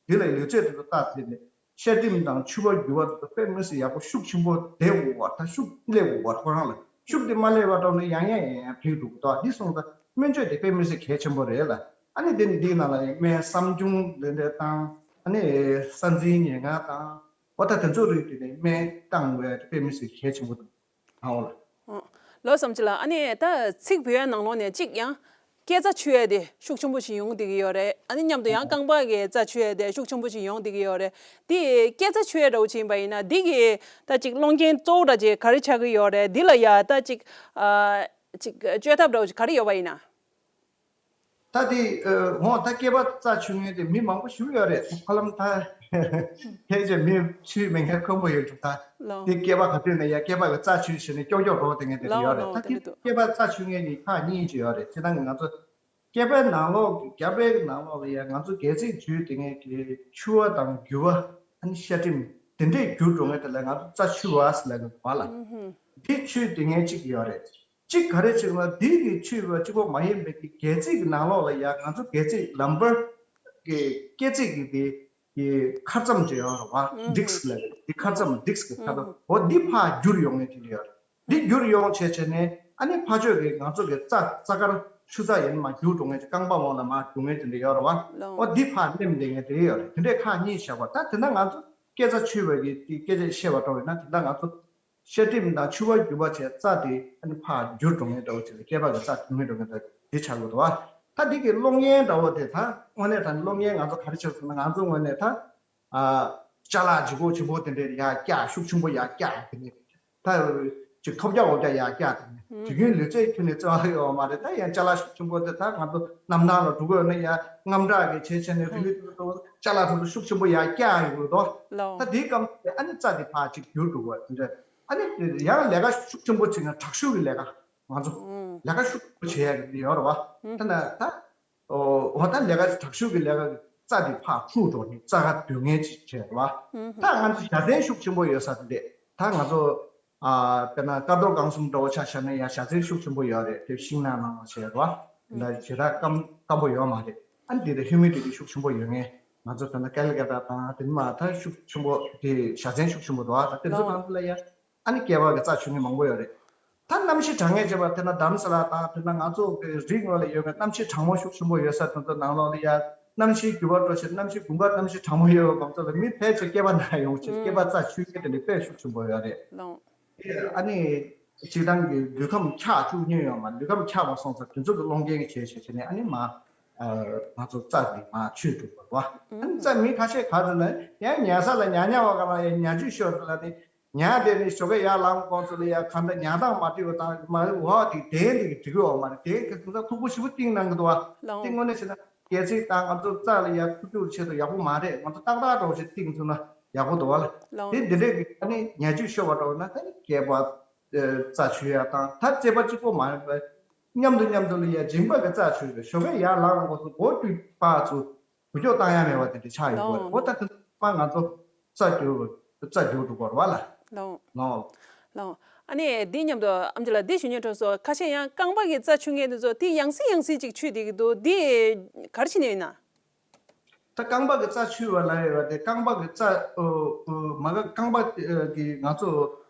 འདི་ལ་ལུས་རྩལ་དེ་ཚོ་བལྟ་ཚེ་ནས་ཤ་གྲིམ་དང་ཕྱུ་པ་རྒྱུ་བ་དེ་ཚོ་དཔེ་མི་སྲིད་ཡག་པོ་ཤུགས་ཆེན་པོ་བསྡད་དགོས་བ། ད་ཤུགས་སླེབས་དགོས་བ། ཁོ་རང་ལ་ཤུགས་དེ་མ་སླེབས་པ་འགྲོ་ན་ཡང་ཡང་ཡང་ཡང་འཕེལ་འགྲོ་གི་འདུག་འདི་སོང་ཙང་སྨན་བཅོས་དེ་དཔེ་མི་སྲིད་གལ་ཆེན་པོ་རེད་ལ། ཨ་ནི་དེ་ནི་འདིའི་ནང་ལ་ཡང་སྨན་གསང་རྒྱུང་དེ་འདྲ་དང་། ཨ་ནི་ས་འཛིན་ཉེར་ལྔ་དང་། འོ་ད་དེ་ཚོ་རིགས་དེ་ནི་སྨན་བཏང་བས་དཔེ་མི་སྲིད་གལ་ཆེན་པོ་འདུག་ཨོ་ལ། ཨོ། ལོ་བསམ་ཅི་ལ། ཨ་ནི་ད་ཚིག་བོད་ཡིག་ནང་ལོགས་ནས་གཅིག་ཡང་སྐེ་རྩ་འཆུ་ཡས་དེ་ཤུགས་ཆེན་པོ་ཞིག་ཡོང་བསྡད་ཀྱི་ཡོད་རེད། ཨ་ནི་མཉམ་དུ་ཡང་རྐང་པ་གི་རྩ་འཆུ་ཡས་དེ་ཤུགས་ཆེན་པོ་ཞིག་ཡོང་བསྡད་ཀྱི་ཡོད་རེད། དེ་སྐེ་རྩ་འཆུ་ཡས་འདྲ་བོ་ཅིག་ཡིན་པ་ཡིན་ན་འདི་གི་ད་ཅིག་སློང་རྐྱེན་གཙོ་བོ་འདྲ་ཅིག་ག་རེ་ཆགས་ཀྱི་ཡོད་རེད། འདི་ལ་ཡ་ད་ཅིག་ཨ་ཅིག་བཅོས་ཐབས་འདྲ་བོ་ཅིག་ག་རེ་ཡོད་པ་ཡིན་ན། ད་དེ་འོ་ད་སྐེད་པ་རྩ་ཆུ་ངན་དེ་མི་མང་པོ་ཞིག་ཡོད་རེད། ཧ་ལམ་ད་ཕལ་ཆེར་མི་ཆུ་མེད་མཁན་ཁོམ་པོ་ཡོད་འདུག་ད་ལོ། དེ་སྐེད་པ་ག་དུས་ནས་ཡ་སྐེད་པ་གི་རྩ་ཆུ་བྱས་ནས་ཀྱོག་ཀྱོག་འགྲོ་དེ་ངན་དེ་ལོ་ཡོད་རེད། ལོ་ད་དེ་དེ་འདྲ་འདུག་སྐེད་པ་རྩ་ཆུ་ངན་གྱི་ཁག་གཉིས་ཅིག་ཡོད་རེད། སྤྱིར་བཏང་གི་ང་ཚོ་སྐེད་པའི་ནང་ལོགས་ཀྱི་སྐེད་པའི་ནང་ལོགས་ལ་ཡ་ང་ཚོ་སྒལ་ཚིགས་འཇུས་དེ་ངན་གྱི་ཆུ་བ་དང་རྒྱུ་བ་ཨ་ནི་ཤ་གྲིམ་དེ་འདྲས་རྒྱུ་འགྲོ་ངན་དེ་ལ་ང་ཚོ་རྩ་ཆུ་བ་ཟེར་ལབ་གི་བ་ལ། འདི་ཆུ་དེ་ངན་གཅིག་ཡོད་རེད། གཅིག་ག་རེ་བྱེད་ན་འདི་གི་ཆུ་བ་གཅིག་པོ་མ་ཡིན་པའི་གི་སྒལ་ཚིགས་ཀྱི་ནང་ལོགས་ལ་ཡ་ང་ཚོ་སྒལ་ཚིགས་ལམ་བར་གྱི་སྐེ་ཚིགས་ཀྱི་དེ་གི་ཁ་རྩམ་ཅིག་ཡོད་རེད་བ། ཌིསི་ལབ་རེད། འདི་ཁ་རྩམ་ཌིསི་གི་ཁ་རྩམ་འོ་འདི་ཕར་བསྒྱུར་ཡོང་ངེས་དེ་འདྲ་ཡོད་རེད། འདི་བསྒྱུར་ཡོང་བྱས་བྱས་ནས་ཨ་ནི་ཕར་ཕྱོགས་ཀྱི་ང་ཚོ་གི་རྩ་རྩ་དཀར་ཆུ་རྩ་ཡིན་མ་བསྒྱུར་འགྲོ་ངེས་ཀྱི་རྐང་པ་འོག་ལ་མར་འགྲོ་ངེས་དེ་འདྲ་ཡོད་རེད་བ། འོ་འདི་ཕར་ནེམ་དེ་ངེས་དེ་འདྲ་ཡོད་རེད། དེ་འདྲའི་ཁག་གཉིས་བཞག་པ་ད་དེ་འདྲ་ང་ཚོ་སྐེ་རྩ་ཆུ་བའི་གི་དེ་སྐད་ཆ་བཤད་པ་འགྲོ་བས་ན་དེ་འདྲ་ང་ཚོ། ཤ་གྲིམ་དང་ཕྱུ་པ་རྒྱུ་བ་བྱས་རྩ་དེ་ཨ་ནི་ཕར་འགྱུར་འགྲོ་ངེས་འདྲ་བོ་བྱས་ཏེ་སྐེད་པ་གི་རྩ་འགྱུར་ངེས་འགྲོ་ངེས་འདྲ་འདི་ཆགས་ཡོད་དོ། ད་འདི་གི་གློག་བརྙན་འདྲ་བོ་དེ་ད་དངོས་གནས་ད་གློག་བརྙན་ང་ཚོ་ག་རེ་ཆགས་སོང་ན་ང་ཚོ་དངོས་གནས་ད་ཨ་ཅ་ལག་ལྗིད་ཁོག་ཆེན་པོ་དེ་འདྲའི་ཡར་བཀྱག་ཤུགས་ཆེན་པོ་ཡར་བཀྱག་དེ་ནས་ད་ཅིག་ཐོབ་རྒྱག་འོ་རྒྱག་ཡར་བཀྱག་དེ་ནས་དུས་རྒྱུན་ལུས་རྩལ་ཁྱོན་ནས་རྩེ་བ་ཡོད་མ་རེད། ད་ཡང་ཅ་ལག་ཤུགས་ཆེན་པོ་དེ་ད་ང་ཚོ་གནམ་ཐང་ལ་འགྲོ་དགོས་ན་ཡར་དངངས་སྐྲག་གི་བྱས་བྱས་ནས་དེ་ནས་ཅ་ལག་དེ་ཚོ་ཤུགས་ཆེན་པོ་ཡར་བཀྱག་ཡོད་དོ། ད་དེའི་སྐབས་ཨ་ནི་རྩ་དེ་ཕར་ཅིག་འགྱུར་འགྲོ་དགོས་དེ་འདྲ། ཨ་ནི་ཡང་ལས་ཀ་ཤུགས་ཆེན་པོ་བྱེད་ན་དྲག་ཤུགས་ཀྱི་ལས་ཀ་ང་ཚོ་ལས་ཀ་ཤུགས་ཆེན་པོ་བྱེད་ཡ་ཡོད་རེད་བ། ད་ན་ད་འོ་ད་ལས་ཀ་དྲག་ཤུགས་ཀྱི་ལས་ཀ་རྩ་དེ་ཕར་འཁྲུག་འགྲོ་ནས་རྩ་ཁ་སྡུག་བསྔལ་ཅིག་བྱེད་རེད་བ། ད་ང་ཚོ་བཞའ་ཚན་ཤུགས་ཆེན་པོ་ཡོད་ས་དེ་འདྲས་ད་ང་ཚོ་དཔེར་ན་ཀ་རྡོར་སྒང་གསུམ་འདྲ་བོ་ཆ་བཞག་ན་ཡང་བཞའ་ཚན་ཤུགས་ཆེན་པོ་ཡོད་རེད། དེ་ཤིང་ནགས་ནང་ལ་བྱེད་རེད་བ། ད་ཞེ་དྲག་སྐམ་སྐམ་པོ་ཡོད་མ་རེད། ཨ་ནི་དེ་ལ་ཧིའུ་མི་ཌི་ཊི་ཤུགས་ཆེན་པོ་ཡོད་ངེས། ང་ཚོ་ད་ལྟ་ཀེ་ལི་ཀ་ཊ་དང་དེ་ནི་མ་ད་ཤུགས་ཆེན་པོ་དེ་བཞའ་ཚན་ཤུགས་ཆེན་པོ་འདུག་ཨ་ད་དེ་ཚོ་ནང་ལ་ཡ་ཨ་ནི་སྐེད་པ་གི་རྩ་ཆུ་ངན་མང་པོ་ཡོད་རེད། ད་གནམ་གཤིས་གྲང་ངར་བྱེད་པ་དེ་ན་དྷ་རམ་ས་ལ་དང་དེ་ན་ང་ཚོ་གི་རི་ངོས་ལ་ཡོད་པའི་གནམ་གཤིས་གྲང་མོ་ཤུགས་ཆེན་པོ་ཡོད་ས་དེ་ཚོ་ནང་ལོགས་ལ་ཡ་ གནམ་གཤིས་འགྱུར་བ་འགྲོ་ཕྱིར་གནམ་གཤིས་དགུན་ཁ་གནམ་གཤིས་གྲང་མོ་ཡོད་པའི་སྐབས་སུ་ལ་མི་ཕལ་ཆེར་སྐེད་པ་ན་ཡོང་ཕྱིར་སྐེད་པ་རྩ་ཆུ་མཁན་དེ་འདྲ་དཔེ་ཤུགས་ཆེན་པོ་ཡོད་རེད། ལགས། ཨ་ནི་སྤྱིར་བཏང་གི་ལུས་ཁམས་འཁྱག་བཅུག་མཁན་ཡོད་མ་རེད། ལུས་ཁམས་འཁྱག་པ་སོང་ཙང་དེ་ཚོ་གི་སློང་རྐྱེན་གྱི་བྱས་བྱས་བྱས་ནས་ཨ་ནི་མ་ང་ཚོ་རྩ་འདི་མ་ཆུ་འགྲོ་བ་རེད་བ། ཨ་ནི་རྩ་མི་ཁ་ཤས་ག་ཚོད་ན་ཡང་ཉལ་ས་ལ་ཉལ་ཉལ་བ་ག་ལ་ཡང་ཉལ་ཆུ་ཤོར་ལ་ནི། ཉལ་བསྡད་ནས་ཞོགས་ཀས་ཡར་ལངས་གོང་ཚོ་ལ་ཡ་གང་འདྲ་ཉལ་སྟངས་མ་འགྲིག་པ་དང་མ་འོག་དེ་གདན་དེ་གི་འགྲིག་གི་ཡོད་མ་རེད། གདན་གི་དེང་སང་མཐུག་པོ་ཞེ་པོ་བཏིང་གནང་གི་འདུག་བ། ལགས། བཏིང་དངོས་གནས་བྱས་ན་སྐྱེ་ཚིག་དང་ང་ཚོ་རྩ་ལ་ཡ་ཁུ་བྱུག་ཆེད་དུ་ཡག་པོ་མ་རེད། ང་ཚོ་ཏག་ཏག་འདྲ་བོ་ཞིག་བཏིང་ཐུབ་ན་ཡག་པོ་འདུག་བ་ལ། ལགས། དེ་འདི་འདྲས་ཀྱི་ཨ་ནི་ཉལ་ཆུ་ཤོར་བ་འདྲ་བོ་ན་ད་ནི་སྐེད་པ་རྩ་ཆུ་ཡ་དང་ད་རྩེ་པ་གཅིག་པོ་མ་རེད་པས། མཉམ་དུ་མཉམ་དུ་ལ་ཡ་མཇིང་པ་གི་རྩ་ཆུ་ཞོགས་ཀས་ཡར་ལངས་གོང་ཚོ་མགོ་དཀྲུགས་པ་ཚོ། འགུལ་སྐྱོད་བཏང་ཡ་མེད་པ་དེ་འདྲ་ཆགས་ཡོང་གི་རེད། ལགས། འོ་ད་དེ་ཚོ་མ་ང་ཚོ་རྩ་འགྱུར་རྩ་འགྱུར་འགྲོ་གི་རེད་བ་ལ། ལགས། ལགས། ལགས། ཨ་ནི་འདི་མཉམ་དུ་ཨམ་ཅོག་ལགས་འདི་ཞུ་སྙན་སྒྲོན་སོ་ཁ་ཤས་ཡང་རྐང་པ་གི་རྩ་ཆུ་མཁན་དེ་ཚོ་དེ་ཡང་སེ་ཡང་སེ་ཅིག་ཆུ་བསྡད་ཀྱི་འདུག་འདི་ག་རེ་བྱས་ནས་ཡིན་ན། ད་རྐང་པ་གི་རྩ་ཆུ་བ་ལ་ཡོད་པ་དེ་རྐང་པ་གི་རྩ་ཨོ་ཨོ་མ་ག་རྐང་པ་གི་ང་ཚོ་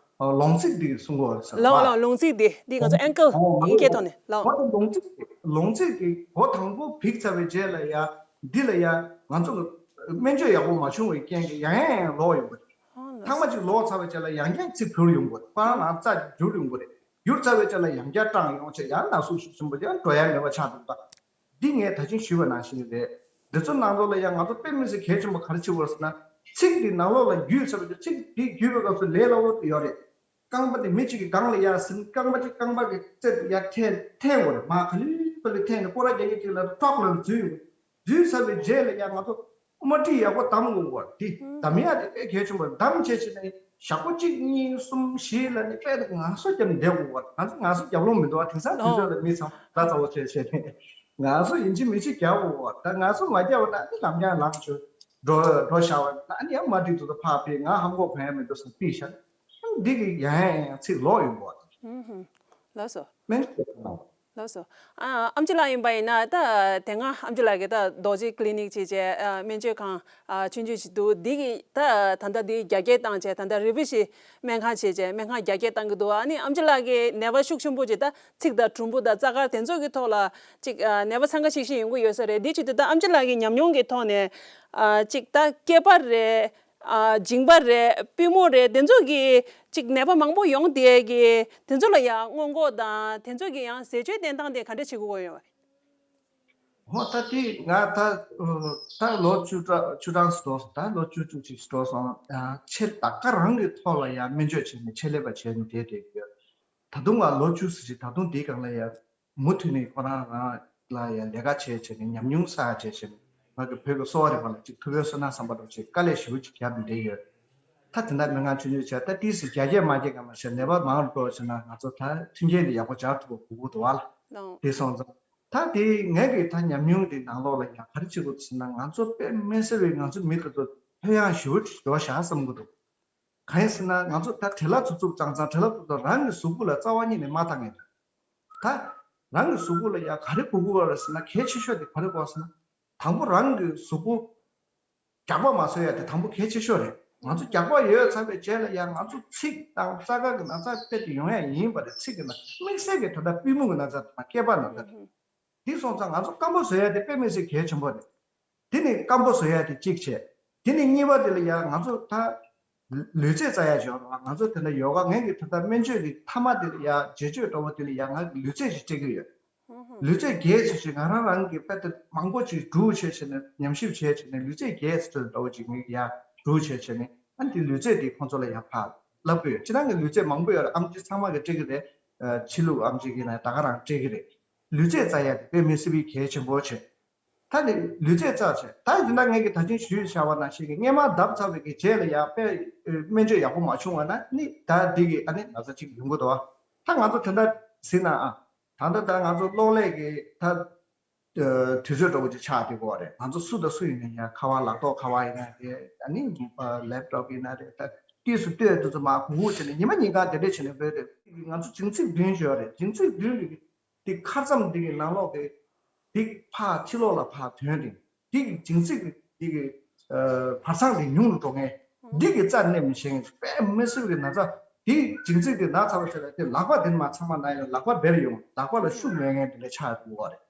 ལོང་ཚིགས་འདི་གསུང་གི་ཡོད་རེད་ཟེར་ལགས། བ། ལགས། ལོང་ཚིགས་འདི་འདི་ང་ཚོ་ཨེང་ཀལ་ཨོ་ཨིན་སྐད་ཐོག་ནས་ལགས། འོ་ད་ལོང་ཚིགས་ལོང་ཚིགས་ཀྱི་སྒོ་དང་པོ་བིག་ཚར་བའི་རྗེས་ལ་ཡ་འདི་ལ་ཡ་ང་ཚོ་ལ་སྨན་བཅོས་ཡག་པོ་མ་བྱུང་བའི་རྐྱེན་གྱིས་ཡང་ཡང་ཡང་ལོག་ཡོང་གི་རེད། ཨོ་ལགས། ཐེངས་མ་གཅིག་ལོག་ཚར་བའི་རྗེས་ལ་ཡང་བསྐྱར་ཚིགས་འཕུར་ཡོང་གི་རེད། པ་ལགས་རྩ་འགྱུར་ཡོང་གི་རེད། འགྱུར་ཚར་བའི་རྗེས་ལ་ཡང་བསྐྱར་སྐྲངས་ཡོང་བྱས་ཡང་ན་ཟུག་ཤུགས་ཆེན་པོ་ཡང་འགྲོ་ཡ་མེད་པ་ཆགས་འདུག་ད་འདི་ངས་ད་ཅིང་ཞུས་པ་ནང་བཞིན་རེད། འདི་ཚོ་ནང་ལོགས་ལ་ཡང་ང་ཚོ་དཔེ་མི་སྲིད་གལ་ཆེན་པོ་ག་རེ་བྱེད་དགོས་ཟེར་ན་ཚིགས་འདི་ནང་ལོགས་ལ་འགྱུར་ཚར་བའི་ཚིགས་འདི་འགྱུར་བའི་སྐབས་སུ་ལས་སླ་པོ་ཡོད་རེད། རྐང་པ་དེ་མི་གཅིག་གིས་སྒང་ལ་ཡར་ཟིན་རྐང་པ་གཅིག་རྐང་པ་གི་རྩེ་དེ་ཡར་འཐེན་འཐེན་དགོས་རེད། མར་ག་ལེར་ག་ལེར་འཐེན་ནས་སྐོར་ར་རྒྱག་གི་ཅིག་ལ་ཀྲོག་ལ་འཛུལ་ཡོང་འཛུལ་ཚར་བའི་རྗེས་ལ་ཡང་ང་ཚོ་དབུ་མ་སྒྲིག་ཡག་པོ་གདམ་དགོས་པ་དེ་གདམ་ཡག་དེ་དཔེ་གལ་ཆེན་པོ་རེད། གདམ་བྱས་བྱས་ནས་ཞག་པོ་གཅིག་གཉིས་གསུམ་བཞི་ལ་ནི་དཔེ་ངལ་གསོ་བརྒྱབ་ནས་བསྡད་དགོས་པ། ང་ཚོ་ངལ་གསོ་རྒྱབ་ལོང་མི་འདུག་བ། དེང་སང་དུས་ཚོད་ལ་མི་ཚང་མ་ད་ཚ་བོ་བྱས་བྱས་ནས་ངལ་གསོ་ཡིན་གཅིག་མིན་གཅིག་རྒྱག་དགོས་པ། ད་ངལ་གསོ་མ་རྒྱབ་པ་ན་ནི་ལམ་ཡང་ལམ་ཆུ་འགྲོ་འགྲོ་བཞག་པ་ན་ནི་ཡང་མ་འགྲིག་འདུག་ད་ཕར་ཕེབས་ང་ཧམ་གོག་ཕན་ཡ་མི་འདུག་བསམ་པི་ཤ་འདི་གི་ཡང་ཡང་ཡང་ཚིག་ལོག་ཡོང་གོ་བ། ལགས་སོ། སྨན་ལགས་སོ། ཨ་ཨམ་ཆི་ལགས་ཡིན་པ་ཡིན་ན་ད་དེ་སྔ་ཨམ་ཆི་ལགས་ཀྱིས་ད་རྡོ་རྗེ་ཀི་ལི་ནིག་བྱས་བྱས་ཨ་སྨན་བཅོས་ཁང་ཨ་ཆུང་ཆུང་ཞིག་འདུག་འདི་གི་ད་ད་ལྟ་འདི་རྒྱ་སྐྱེད་བཏང་བྱས་ད་ལྟ་རི་བི་ཤི་སྨན་ཁང་བྱས་བྱས་སྨན་ཁང་རྒྱ་སྐྱེད་བཏང་གི་འདུག་ཨ་ནི་ཨམ་ཆི་ལགས་ཀྱིས་ནད་པ་ཤུགས་ཆེན་པོ་ཅིག་ད་ཚིགས་དང་གྲུམ་བུ་དང་རྩ་དཀར་དེ་ཚོ་གི་ཐོག་ལ་ཅིག་ཨ་ནད་པ་འཚང་ཁ་ཤིག་ཤིག་ཡོང་གི་ཡོད་ས་རེད། འདི་བྱེད་དུས་ད་ཨམ་ཆི་ལགས་ཀྱི་ཉམས་མྱོང་གི་ཐོག་ནས་ཨ་ཅིག་ད་སྐེད་པ་རེད། ཨ་མཇིང་པ་རེད། པུས་མོ་རེད། དེ་ཚོ་གི་ཅིག་ནད་པ་མང་པོ་ཡོང་བསྡད་ཀྱི་དེ་ཚོ་ལ་ཡང་སྔོན་འགོག་དང་དེ་ཚོ་གི་ཡང་ཟས་སྤྱོད་བསྟེན་སྟངས་དེ་ག་འདྲ་བྱེད་དགོས་ཡོད། ཧོ་ད་དེ་ང་ད་ད་ལོ་བཅུ་གྲངས་བཅུ་གྲངས་སུ་འགྲོ་སོང་། ད་ལོ་བཅུ་བཅུ་གཅིག་སུ་འགྲོ་སོང་། ཨ་ཆེ་ད་ག་རང་གི་ཐོག་ལ་ཡང་སྨན་བཅོས་བྱས་ནས་ཆེད་ལས་པ་བྱས་ནས་བསྡད་བསྡད་ཀྱི་ཡོད། ད་དུང་ང་ལོ་བཅུ་ཙམ་ཞིག་ད་དུང་དེའི་སྒང་ལ་ཡང་མུ་མཐུད་ནས་ཁོ་རང་རང་ལ་ཡང་ལས་ཀ་བྱས་བྱས་ནས་ཉམས་མྱོང་བསགས་བྱས་བྱས་ནས་ང་གི་བོད་ཀྱི་གསོ་བ་རིག་པ་ལ་ཅིག་ཐུགས་ཕན་གསོས་ན་བསམ་པ་འདྲ་བོ་ཅིག་དཀའ་ལས་ཞེ་པོ་ཅིག་བརྒྱབ་ནས་བསྡད་ཡོད། ད་དེ་འདྲ་སྨན་ཁང་ཆུང་ཆུང་བྱས་ད་ཏིས་སུ་རྒྱ་སྐྱེད་མ་སྐྱེད་ག་མ་བྱས་ནད་པ་མང་རུ་འགྲོ་བྱས་ན་ང་ཚོ་ད་མཐུན་རྐྱེན་དེ་ཡག་པོ་སྦྱར་ཐུབ་པ་དགོས་ཀྱི་འདུག་བ་ལ། ལགས། དེ་སོང་ཙང་ད་དེ་ངས་ཀྱི་ད་ཉམས་མྱོང་དེ་ནང་ལོགས་ལ་ཡང་ག་རེ་བྱེད་དགོས་ཟེར་ན་ང་ཚོ་དཔེ་མི་སྲིད་པའི་ང་ཚོ་མི་དེ་ཚོ་ལྷོད་ཡངས་ཞེ་པོ་ཅིག་འགྲོ་བཞག་བསམ་གྱི་འདུག་གང་ཡིན་ཟེར་ན་ང་ཚོ་ད་བྲེལ་བ་ཚུབ་ཚུབ་ཙང་ཙང་བྲེལ་བ་ཚུབ་ཚུབ་རང་གི་གཟུགས་པོ་ལ་རྩ་བ་ཉིད་ནས་མ་བལྟ་ངེས་རེད། ད་རང་གི་གཟུགས་པོ་ལ་ཡ་ག་རེ་དགོས་ཀྱི་ཡོད་རེད་ཟེར་ན་གལ་ཆེ་ཤོས་དེ་ག་རེ་དགོས་ཟེར་ན། དང་པོ་རང་གི་གཟུགས་པོ་རྒྱགས་པ་མ་བཟོ་ཡ་དེ་དང་པོ་གལ་ཆེ་ཤོས་རེད། ང་ཚོ་རྒྱགས་པ་ཡོད་ཚར་བའི་རྗེས་ལ་ཡ་ང་ཚོ་ཚིགས་དང་རྩ་དཀར་གྱི་ན་ཚ་དཔེ་དེ་ཡོང་ཡ་ཡིན་པ་རེད། ཚིགས་ཀྱི་ན་དམིགས་བསལ་གྱི་ད་ལྟ་པུས་མོ་གི་ན་ཚ་དང་སྐེད་པ་ན་ཚ་རེད། འདི་སོང་ཙང་ང་ཚོ་སྐམ་པོ་བཟོ་ཡ་དེ་དཔེ་མི་སྲིད་གལ་ཆེན་པོ་རེད། དེ་ནི་སྐམ་པོ་བཟོ་ཡ་དེ་གཅིག་བྱས། དེ་ནི་གཉིས་པ་དེ་ལ་ཡང་ང་ཚོ་ད་ལུས་རྩལ་རྩ་ཡ་ཞོག་ར་ང་ཚོ་དེ་ལ་ཡོ་ག་ངས་ཀྱི་ད་ལྟ་སྨན་བཅོས་ཀྱི་མཐའ་མ་དེ་ལ་ཡང་རྗེས་གཅོད་འདྲ་བོ་དེ་ལ་ཡང་ང་གི་ལུས་རྩལ་ཞིག་སྤྲད་ཀྱི་ཡོད། ལུས་རྩལ་རྒྱས་ཆེ་ཆེ་ང་རང་རང་གི་དཔེ་དེ་མང་པོ་ཅིག་འབྲུག་བྱས་བྱས་ནས་ཉམས་ཞིབ་བྱས་བྱས་ནས་ལུས་རྩལ་རྒྱས་ཆེ་འདྲ་བོ་ཅིག་ངས་ཀྱི་ཡང་འབྲུག་བྱས་བྱས་ནས་ཨ་ནི་དེ་ལུས་རྩལ་དེ་ཁོང་ཚོ་ལ་ཡང་ཕར་བསླབ་ཀྱི་ཡོད། སྤྱིར་བཏང་གི་ལུས་རྩལ་མང་པོ་ཡོད་རེད། ཨམ་ཆི་ཚང་མ་གི་སྤྲད་ཀྱི་རེད། ཕྱི་ལུགས་ཨམ་ཆི་གི་ན་ད་ག་རང་སྤྲད་ཀྱི་རེད། ལུས་རྩལ་རྩ་ཡ་དེ་དཔེ་མི་སྲིད་པའི་གལ་ཆེན་པོ་བྱས། ད་ནི་ལུས་རྩལ་རྩ་བྱས། ད་ཡིན་ན་ངས་ཀྱི་ད་ཅིང་ཞུས་བྱ་བ་ནང་བཞིན་གྱི་སྔས་མ་བརྡབ་ཚར་བའི་གི་རྗེས་ལ་ཡང་དཔེ་སྨན་བཅོས་ཡག་པོ་མ་བྱུང་བ་ན་ནི་ད་འདི་གི་ཨ་ནི་ན་ཚ་ཅིག་ཡོང་གི་འདུག་བ། ད་ང་ཚོ་དེ་འདྲ་ཟིན་ན་ཨ། ད་ལྟ་ད་ང་ཚོ་གློག་ཀླད་ཀྱི་ད་དུས་ཚོད་འདྲ་བོ་ཅིག་ཆགས་བསྡད་ཀྱི་ཡོད་རེད། ང་ཚོ་སུ་དང་སུ་ཡིན་ན་ཡང་ཁ་པར་ལག་ཐོག་ཁ་པར་ཡིན་ན་རེད། ཨ་ནི་ལེབ་ཊོབ་ཡིན་ན་རེད། ད་ཏིས་སུ་ལྟོས་དུས་ཚོད་མ་གུག་གུག་བྱས་ནས་ཉི་མ་ཉིན་གང་དེ་འདྲས་བྱས་ནས་བོད་དེ་ང་ཚོ་མཇིང་ཚིགས་བདུན་ཡོད་རེད། མཇིང་ཚིགས་བདུན་གི་འདི་ཁ་ཙམ་འདི་གི་ནང་ལོགས་ཀྱི་འདི་ཕར་ཕྱི་ལོགས་ལ་ཕར་ཐོན་རིང་འདི་གི་མཇིང་ཚིགས་ཀྱི་འདི་གི་བར་ཚང་འདི་ཉུང་རུ་འགྲོ་ངེས། འདི་གི་རྩ་ནེམ་ཞེང་དཔེ་མི་སྲིད་ཀྱི་ན་ཚ་འདི་མཇིང་ཚིགས་འདི་ན་ཚ་བ་ཞིག་ལ་དེ་ལག་པ་འདི་མ་ཚང་མ་ན་ཡང་ལག་པ་སྦེར་ཡོང་ལག་པ་ལ་ཤུགས་མེད་ངེས་འདི་འདྲ་ཆགས་འདུག་བ་རེད།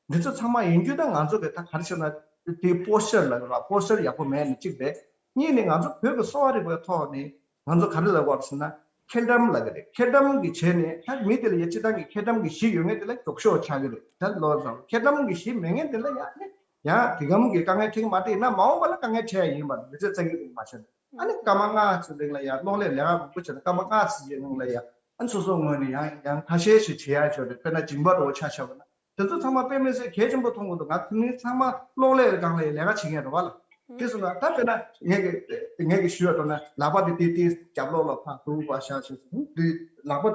འདི་ཚོ་ཚང་མ་ཡིན་རྒྱུ་ད་ང་ཚོ་གི་ད་ག་རེ་བྱས་ན་ དེ་པོ་སི་ཅར་ལ་ར་པོ་སི་ཅར་ཡག་པོ་མེད་ནི་གཅིག་རེད། གཉིས་ནི་ང་ཚོ་བོད་ཀྱི་གསོ་བ་རིག་པའི་ཐོག་ནས་ང་ཚོ་ག་རེ་ལབ་དགོས་ཟེར་ན་ཁེ་དམ་ལབ་ཀྱི་རེད། ཁེ་དམ་གྱི་བྱས་ནས་ད་མི་དེ་ལ་ཡ་སྤྱི་བཏང་གི་ཁེ་དམ་གྱི་གཞི་ཡོད་མཁན་དེ་ལ་མགྱོགས་ཤོས་ཆགས་ཀྱི་རེད། ད་ལོ་ཙང་ཁེ་དམ་གྱི་གཞི་མེད་མཁན་དེ་ལ་ཡ་ནི་ཡང་དེ་གམ་གྱི་དཀའ་ངལ་འཕྲད་ཀྱི་མ་རེད་ན་མ་འོངས་པ་ལ་དཀའ་ངལ་འཕྲད་ཡ་ཡིན་པ་མི་ཚེ་བཙལ་གྱི་འདུག་མ་ཤེས་ན། ཨ་ནི་སྐར་མ་ལྔ་ཙམ་རིང་ལ་ཡ་གློག་ཀླད་ལས་ཀ་མང་པོ་བྱས་ན་སྐར་མ་ལྔ་ཙམ་གྱི་རིང་ལ་ཡ་ཨ་ནི་སོ་སོའི་ངོས་ནས་ཡང་ཡང་ཁ་ཤས་ཤིག་བྱེད་ཡ་ཆོག་རེད། དཔེར་ན་སྦྱིན་པ་འདྲ་བོ་ཆ་བཞག་པ་ན། དེ་ཚོ་ཚང་མ་དཔེ་མི་སྲིད་གལ་ཆེན་པོ་མཐོང་གི་འདུག་ང་དེ་ནི་ཚང་མ་གློག་ཀླད་སྒང་ལ་ལས་ཀ་བྱེད་མཁན་རེད་བ་ལ། དེ་སོང་ན་ད་དཔེར་ན་ངས་ཀྱི་ངས་ཀྱི་ཞུ་བ་འགྲོ་ན་ལག་པ་དེ་དེ་དེ་རྒྱབ་ལོགས་ལ་ཕར་འདུག་པ་བཞག་བྱས་སོང་དེ་ལག་པ་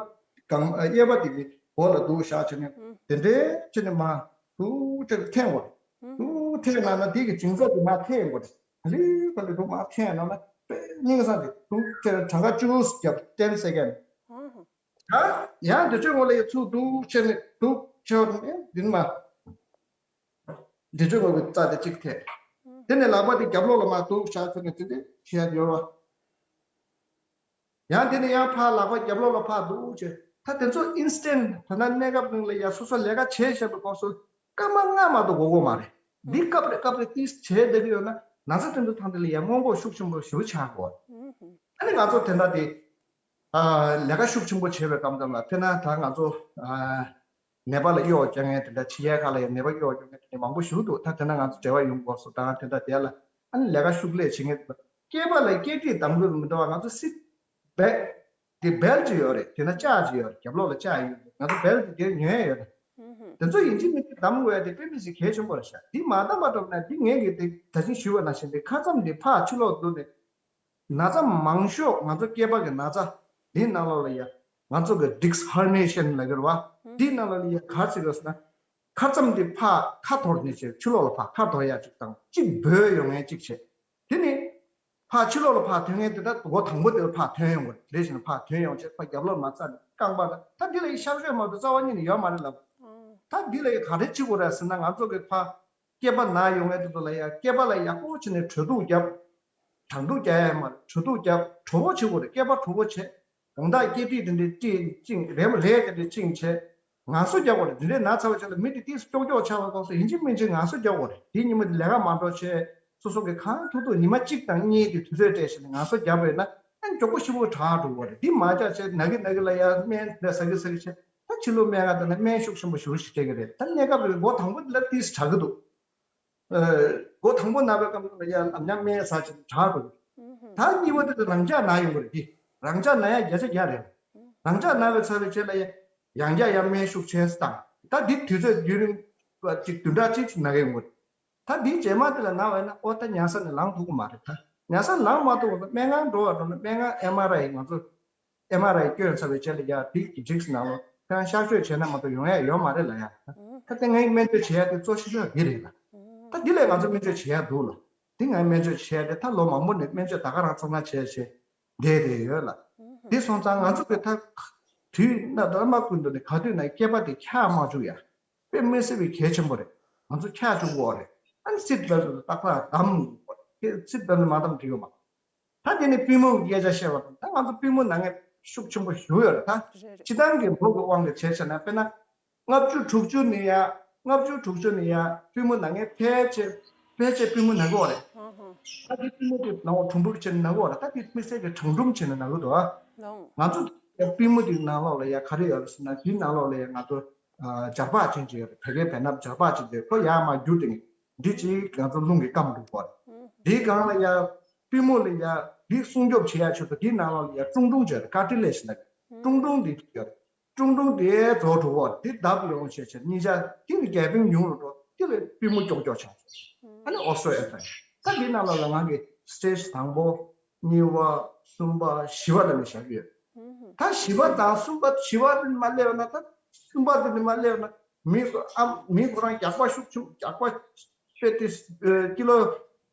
སྒང་གཡས་པ་དེ་གི་འོག་ལ་འདུག་བཞག་བྱས་ནས་དེ་འདྲའི་ཆེ་ནས་མ་འདུག་ཅེས་འཐེན་དགོས་རེད། འདུག་འཐེན་ན་ན་དེ་གི་སྦྱིན་སོགས་དེ་མ་འཐེན་དགོས་རེད། ག་ལེ་ག་ལེ་འདུག་མ་འཐེན་ན་ན་དཔེ་སྙིང་སང་དེ་འདུག་ཅེས་གྲངས་ཀ་བཅུ་རྒྱབ་ten second། ཡང་ཡང་འདི་ཚོའི་ངོ་ལ་ཡི་ཚུགས་འདུག་ཆེ་ནས་འདུག་ཆེ་བ་ནི་འདི་མ། འདི་ཚོའི་ངོ་གི་རྩ་དེ་གཅིག་ཐེ། དེ་ནས་ལག་པ་དེ་རྒྱབ་ལོགས་ལ་མ་འདུག་བཞག་ཚུགས་ནས་དེ་འདྲ་བྱེད་ཡ་ཡོད་བ། ཡང་དེ་ནས་ཡང་ཕར་ལག་པ་རྒྱབ་ལོགས་ལ་ཕར་འདུག་བྱས་ད་དེ་ཚོ་ཨིན་སི་ཊན་ད་ལྟ་གནས་སྐབས་རིང་ལ་ཡ་སོ་སོ་ལས་ཀ་བྱས་བཞག་པའི་སྐབས་སུ་སྐར་མ་ལྔ་མ་གཏོགས་འགོར་གི་མ་རེད། འདི་སྐབས་རེ་སྐབས་རེ་ཏིས་བྱས་བསྡད་ཀྱི་ཡོད་ན་ན་ཚ་དེ་ཚོ་ཐང་དེ་ལ་ཡ་སྔོན་འགོག་ཤུགས་ཆེན་པོ་ཞེ་པོ་ཆགས་དགོས། ཨ་ནི་ང་ཚོ་དེ་འདྲ་དེ། ཨ་ལས་ཀ་ཤུགས་ཆེན་པོ་བྱེད་པའི་སྐབས་ཙམ་ལ་དཔེར་ན་ད་ང་ཚོ་ཨ་ནད་པ་ལ་གཡོག་རྒྱག་མཁན་དེ་འདྲ་ཕྱི་རྒྱལ་ཁག་ལ་ཡང་ནད་པ་གཡོག་རྒྱག་མཁན་དེ་འདྲ་མང་པོ་ཞིག་འདུག་ད་དེ་ན་ང་ཚོ་འབྲེལ་བ་ཡོང་དགོས་སོ་དང་དེ་འདྲ་དེ་ལ་ཨ་ནི་ལས་ཀ་ཤུགས་ལས་བྱེད་མཁན་དེ་འདྲ་སྐེད་པ་ལ་སྐེད་དཀྲིས་བསྡམ་དགོས་མི་འདུག་བ། ང་ཚོ་སིཊ་བེལ་ཊི་དེ་བེལ་ཊི་ཅིག་ཡོད་རེད། དེ་ན་ལྕགས་ཅིག་ཡོད་རེད། རྒྱབ་ལོགས་ལ་ལྕགས་ཡོད་རེད། ང་ཚོ་བེལ་ཊི་དེ་ཉོས་ཡོད་རེད། དེ་ཚོ་ཡིན་གཅིག་མིན་གཅིག་བསྡམ་དགོས་ཡ་དེ་དཔེ་མི་སྲིད་གལ་ཆེན་པོ་རེད་ཤག་འདི་མ་བསྡམས་པ་འགྲོ་ན་འདི་ངས་ཀྱི་དེ་ད་ཅིང་ཞུས་པ་ནང་བཞིན་དེ་ཁ་མཚམས་དེ་ཕར་ཕྱི་ལོགས་འདུག་ནས། ན་ཚ་མང་ཤོས་ང་ཚོ་སྐེད་པ་གི་ན་ཚ་འདི་ནང་ལོགས་ལ་ཡ་ང་ཚོ་གི་ཌིསི་ཧར་ནེ་ཤན་ལབ་ཀྱི་རེད་བ། འདི་ནང་ལོགས་ལ་ཡ་ག་རེ་བྱེད་དགོས་ཟེར་ན། ཁ་མཚམས་འདི་ཕར་ཁ་འཐོར་ནས་བྱས་ཕྱི་ལོགས་ལ་ཕར་ཁ་འཐོར་ཡ་གཅིག་དང་གཅིག་འབོལ་ཡོང་མཁན་གཅིག་བྱས། དེ་ནི་ཕར་ཕྱི་ལོགས་ལ་ཕར་ཐོན་མཁན་དེ་ད་སྒོ་དང་པོ་དེ་ལ་ཕར་ཐོན་ཡོང་གི་རེད། དེ་བཞིན་ཕར་ཐོན་ཡོང་བྱས་ཕར་རྒྱབ་ལོགས་མ་རྩ་ནས་རྐང་པ་ད་ད་འདི་ལ་ཡི་གཤག་བཅོས་མ་གཏོགས་རྩ་བ་ཉིད་ནས་ཡོད་མ་རེད་ལབ། ད་འདི་ལ་ཡི་ག་རེ་བྱེད་དགོས་རེད་ཟེར་ན་ང་ཚོ་གི་ཕར། སྐེད་པ་ན་ཡོང་ངེས་དེ་ཚོ་ལ་ཡ་སྐེད་པ་ལ་ཡག་པོ་བྱས་ནས་དྲོད་ཐུག་བརྒྱབ། དྲང་ཐུག་རྒྱག་ཡ་མ་རེད། དྲོད་ཐུག་བརྒྱབ་དྲོ་པོ་བྱེད་དགོས་རེད། སྐེད་པ་དྲོ་པོ་བྱས། དགོང་དག་སྐེད་དཀྲིས་དེ་འདྲའི་དཀྲིས་བཅིངས་རེམ་རེ་དེ་འདྲའི་བཅིངས་བྱས། ངལ་གསོ་རྒྱག་དགོས་རེད། དེ་འདྲའི་ན་ཚ་བ་ཆ་ལ་མི་དེ་ཏིས་ཀྱོག་ཀྱོག་ཆགས་པ་སྐབས་སུ་ཡིན་གཅིག་མིན་གཅིག་ངལ་གསོ་རྒྱག་དགོས་རེད། དེ་ཉིན་མོ་དེ་ལས་ཀ་མ་འགྲོ་བྱས་སོ་སོ་གི་གང་ཐུབ་ཐུབ་ཉི་མ་གཅིག་དང་གཉིས་དེ་དུས་ཚོད་སྤྲད་བྱས་ནས་ངལ་གསོ་རྒྱབ་པ་ཡིན་ན་ཨ་མགྱོགས་པོ་ཞིབ་པོ་དྲག་འགྲོ་གི་རེད། དེ་མ་རྒྱག་བྱས་ན་གི་ན་གི་ལ་ཡ་སྨན་དེ་འདྲ་ཟ་གི་ཟ་གི་བྱས། ད་ཕྱི་ལོགས་སྨན་ཁང་དེ་ན་སྨན་ཤུགས་ཆེན་པོ་ཞེ་པོ་ཞིག་སྤྲད་ཀྱི་རེད། ད་གནས་སྐབས་རེ་སྒོ་དང་པོ་དེ་ལ་ཏིས་དྲག་གི་འདུག་ཨ། སྒོ་དང་པོ་ན་བའི་སྐབས་ལ་ཡང་ལམ་ཡང་སྨན་ཟ་ཆེད་དྲག་འགྲོ་གི། ད་གཉིས་པ་དེ་ལ་རང་འཇགས་ན་ཡོང་གི་རེད། དེ་རང་འཇགས་ན་ཡང་བརྒྱ་ཆ་བརྒྱ་རེད། རང་འཇགས་ན་བའི་ཚར་བའི་རྗེས་ལ་ཡང་ཡང་བསྐྱར་ཡང་སྨན་ཤུགས་ཆེ་ཙམ་བཏང་། ད་འདི་དུས་ཚོད་ཡུན་རིང་བ་ཅིག་བདུན་ཕྲག་གཅིག་ཅིག་ན་གི་ཡོང་གི་རེད། ད་འདིའི་རྗེས་མ་དེ་ལ་ན་བས་ན་ཨོ་ད་ཉལ་ས་ནས་ལངས་ཐུབ་ཀྱི་མ་རེད། ད་ཉལ་ས་ལངས་མ་ཐུབ་པ་སྨན་ཁང་འགྲོ་བ་འགྲོ་ན་སྨན་ཁང་ཨེམ་ཨར་ཨའི་ང་ཚོ་ཨེམ་ཨར་ཨའི་བསྐྱོན་ཚར་བའི་རྗེས་ལ་ཡ་དེ་གི་སྒྲིག་ནང་ལོ་ཁྱེད་རང་གཤག་བཅོས་བྱས་ན་མ་གཏོགས་ཡོང་ཡ་ཡོད་མ་རེད་ལ་ཡ། ད་དེ་ངའི་སྨན་བཅོས་བྱེད་ཡ་དེ་གཙོ་ཆེ་ཤོས་འདི་རེད་ལ། ད་འདི་ལས་ང་ཚོ་སྨན་བཅོས་བྱེད་ཡ་འདུག་ལ། འདི་ངའི་སྨན་བཅོས་བྱེད་ཡ་དེ་ད་ལོ་མང་པོ་ནས་སྨན་བཅོས་ད་ག་རང་ཚང་ཚང་བྱས་བྱས་བསྡད་བསྡད་ཡོད་ལ། འདི་སོང་ཙང་ང་ཚོ་གི་ད་དུས་ན་ད་མ་ཀུན་ཏུ་ནས་ག་དུས་ན་སྐེད་པ་དེ་འཁྱག་མ་བཅུག་ཡ། དཔེ་མི་སྲིད་པའི་གལ་ཆེན་པོ་རེད། ང་ཚོ་འཁྱག་བཅུག་དགོས་རེད། ཨ་ནི་སིཊ་བེལ་ཊི་ཏག་ཏག་བསྡམ་དགོས་རེད། སིཊ་བེལ་ཊི་མ་བསྡམས་འགྲིག་ཡོད་མ། ད་དེ་ནི་པུས་མོ་གི་སྐད་ཆ་བཤད་པ་དང་ད་ང་ཚོ་པུས་མོ་ན་མཁན་ཤུགས་ཆེན་པོ་ཞིག་ཡོད་རེད་ད། རེད་རེད། སྤྱི་བཏང་གི་མོ་གི་དབང་གིས་བྱས་བྱས་ན་དཔེར་ན་ལྔ་བཅུ་དྲུག་ཅུ་ནི་ཡ་ལྔ་བཅུ་དྲུག་ཅུ་ནི་ཡ་པུས་མོ་ན་མཁན་ཕལ་ཆེར་ཕལ་ཆེར་པུས་མོ་ན་གི་ཡོད་རེད། ཧང་ཧང་། ད་དེ་པུས་མོ་དེ་ནང་འོག་གྲུམ་བུ་བྱས་ན་གི་ཡོད་རེད། ད་དེ་དམིགས་བསལ་གྱི་གྲང་གྲུམ་བྱས་ན་ན་གི་འདུག་ཨ། ལོང་། ང་ཚོ་པུས་མོ་དེ་ནང་ལོགས་ལ་ཡ་ག་རེ་ཡོད་རེད་ཟེར་ན་དེ་ནང་ལོགས་ལ་ཡ་ང་ཚོ་ཨ་འབྱར་བག་ཅན་ཅིག་ཡོད་རེད། བད་ཀན་བེ་སྣབས་འབྱར་བག་ཅན་དེ་ཁོ་ཡར་མར་རྒྱུག་དེ་འདི་གཅིག་ང་ཚོ་རླུང་གིས་སྐམ་འགྲོ་གི་ཡོད་རེད། ཧུམ། དེའི་སྒང་ལ་ཡ་པུས་མོ་ལ་ཡ་འདི་སྲུང་སྐྱོབ་བྱེད་ཡ་ཆེད་དུ་དེའི་ནང་ལོགས་ལ་ཡ་ཀྲུང་ཀྲུང་ཅིག་ཡོད་རེད། ཀར་ཊི་ལེཇ་ལབ་ཀྲུང་ཀྲུང་དེ་ཡོད་རེད། ཀྲུང་ཀྲུང་དེ་རྫོགས་འགྲོ་གི་ཡོད་རེད། དེ་བརྡབ་ཡོང་བྱས་བྱས་གཉིས་ཆ་དེ་ནི་རྒྱལ་ཕན་ཉུང་རུ་འགྲོ། དེ་ལས་པུས་མོ་ཀྱོག་ཀྱོག་ཆགས་སོང་། ཨ་ནི་ཨོ་སི་ཊི་ཡོ་ཨར་ཐ་རའི་ཊིས། ད་དེའི་ནང་ལོགས་ལ་ང་གི་སི་ཊེཇ་དང་པོ། གཉིས་པ། གསུམ་པ། བཞི་པ་ལ་ནི་བཞག་གི་ཡོད། ད་བཞི་པ་དང་གསུམ་པ་བཞི་པ་དེ་ནི་མ་སླེབས་ན་ད་གསུམ་པ་དེ་ནི་མ་སླེབས་ན་མི་ཨ་མི་ཁོ་རང་རྒྱགས་པ་ཤུགས་ཆུང་རྒྱགས་པ་དཔེ་དེ་ཀི་ལོ་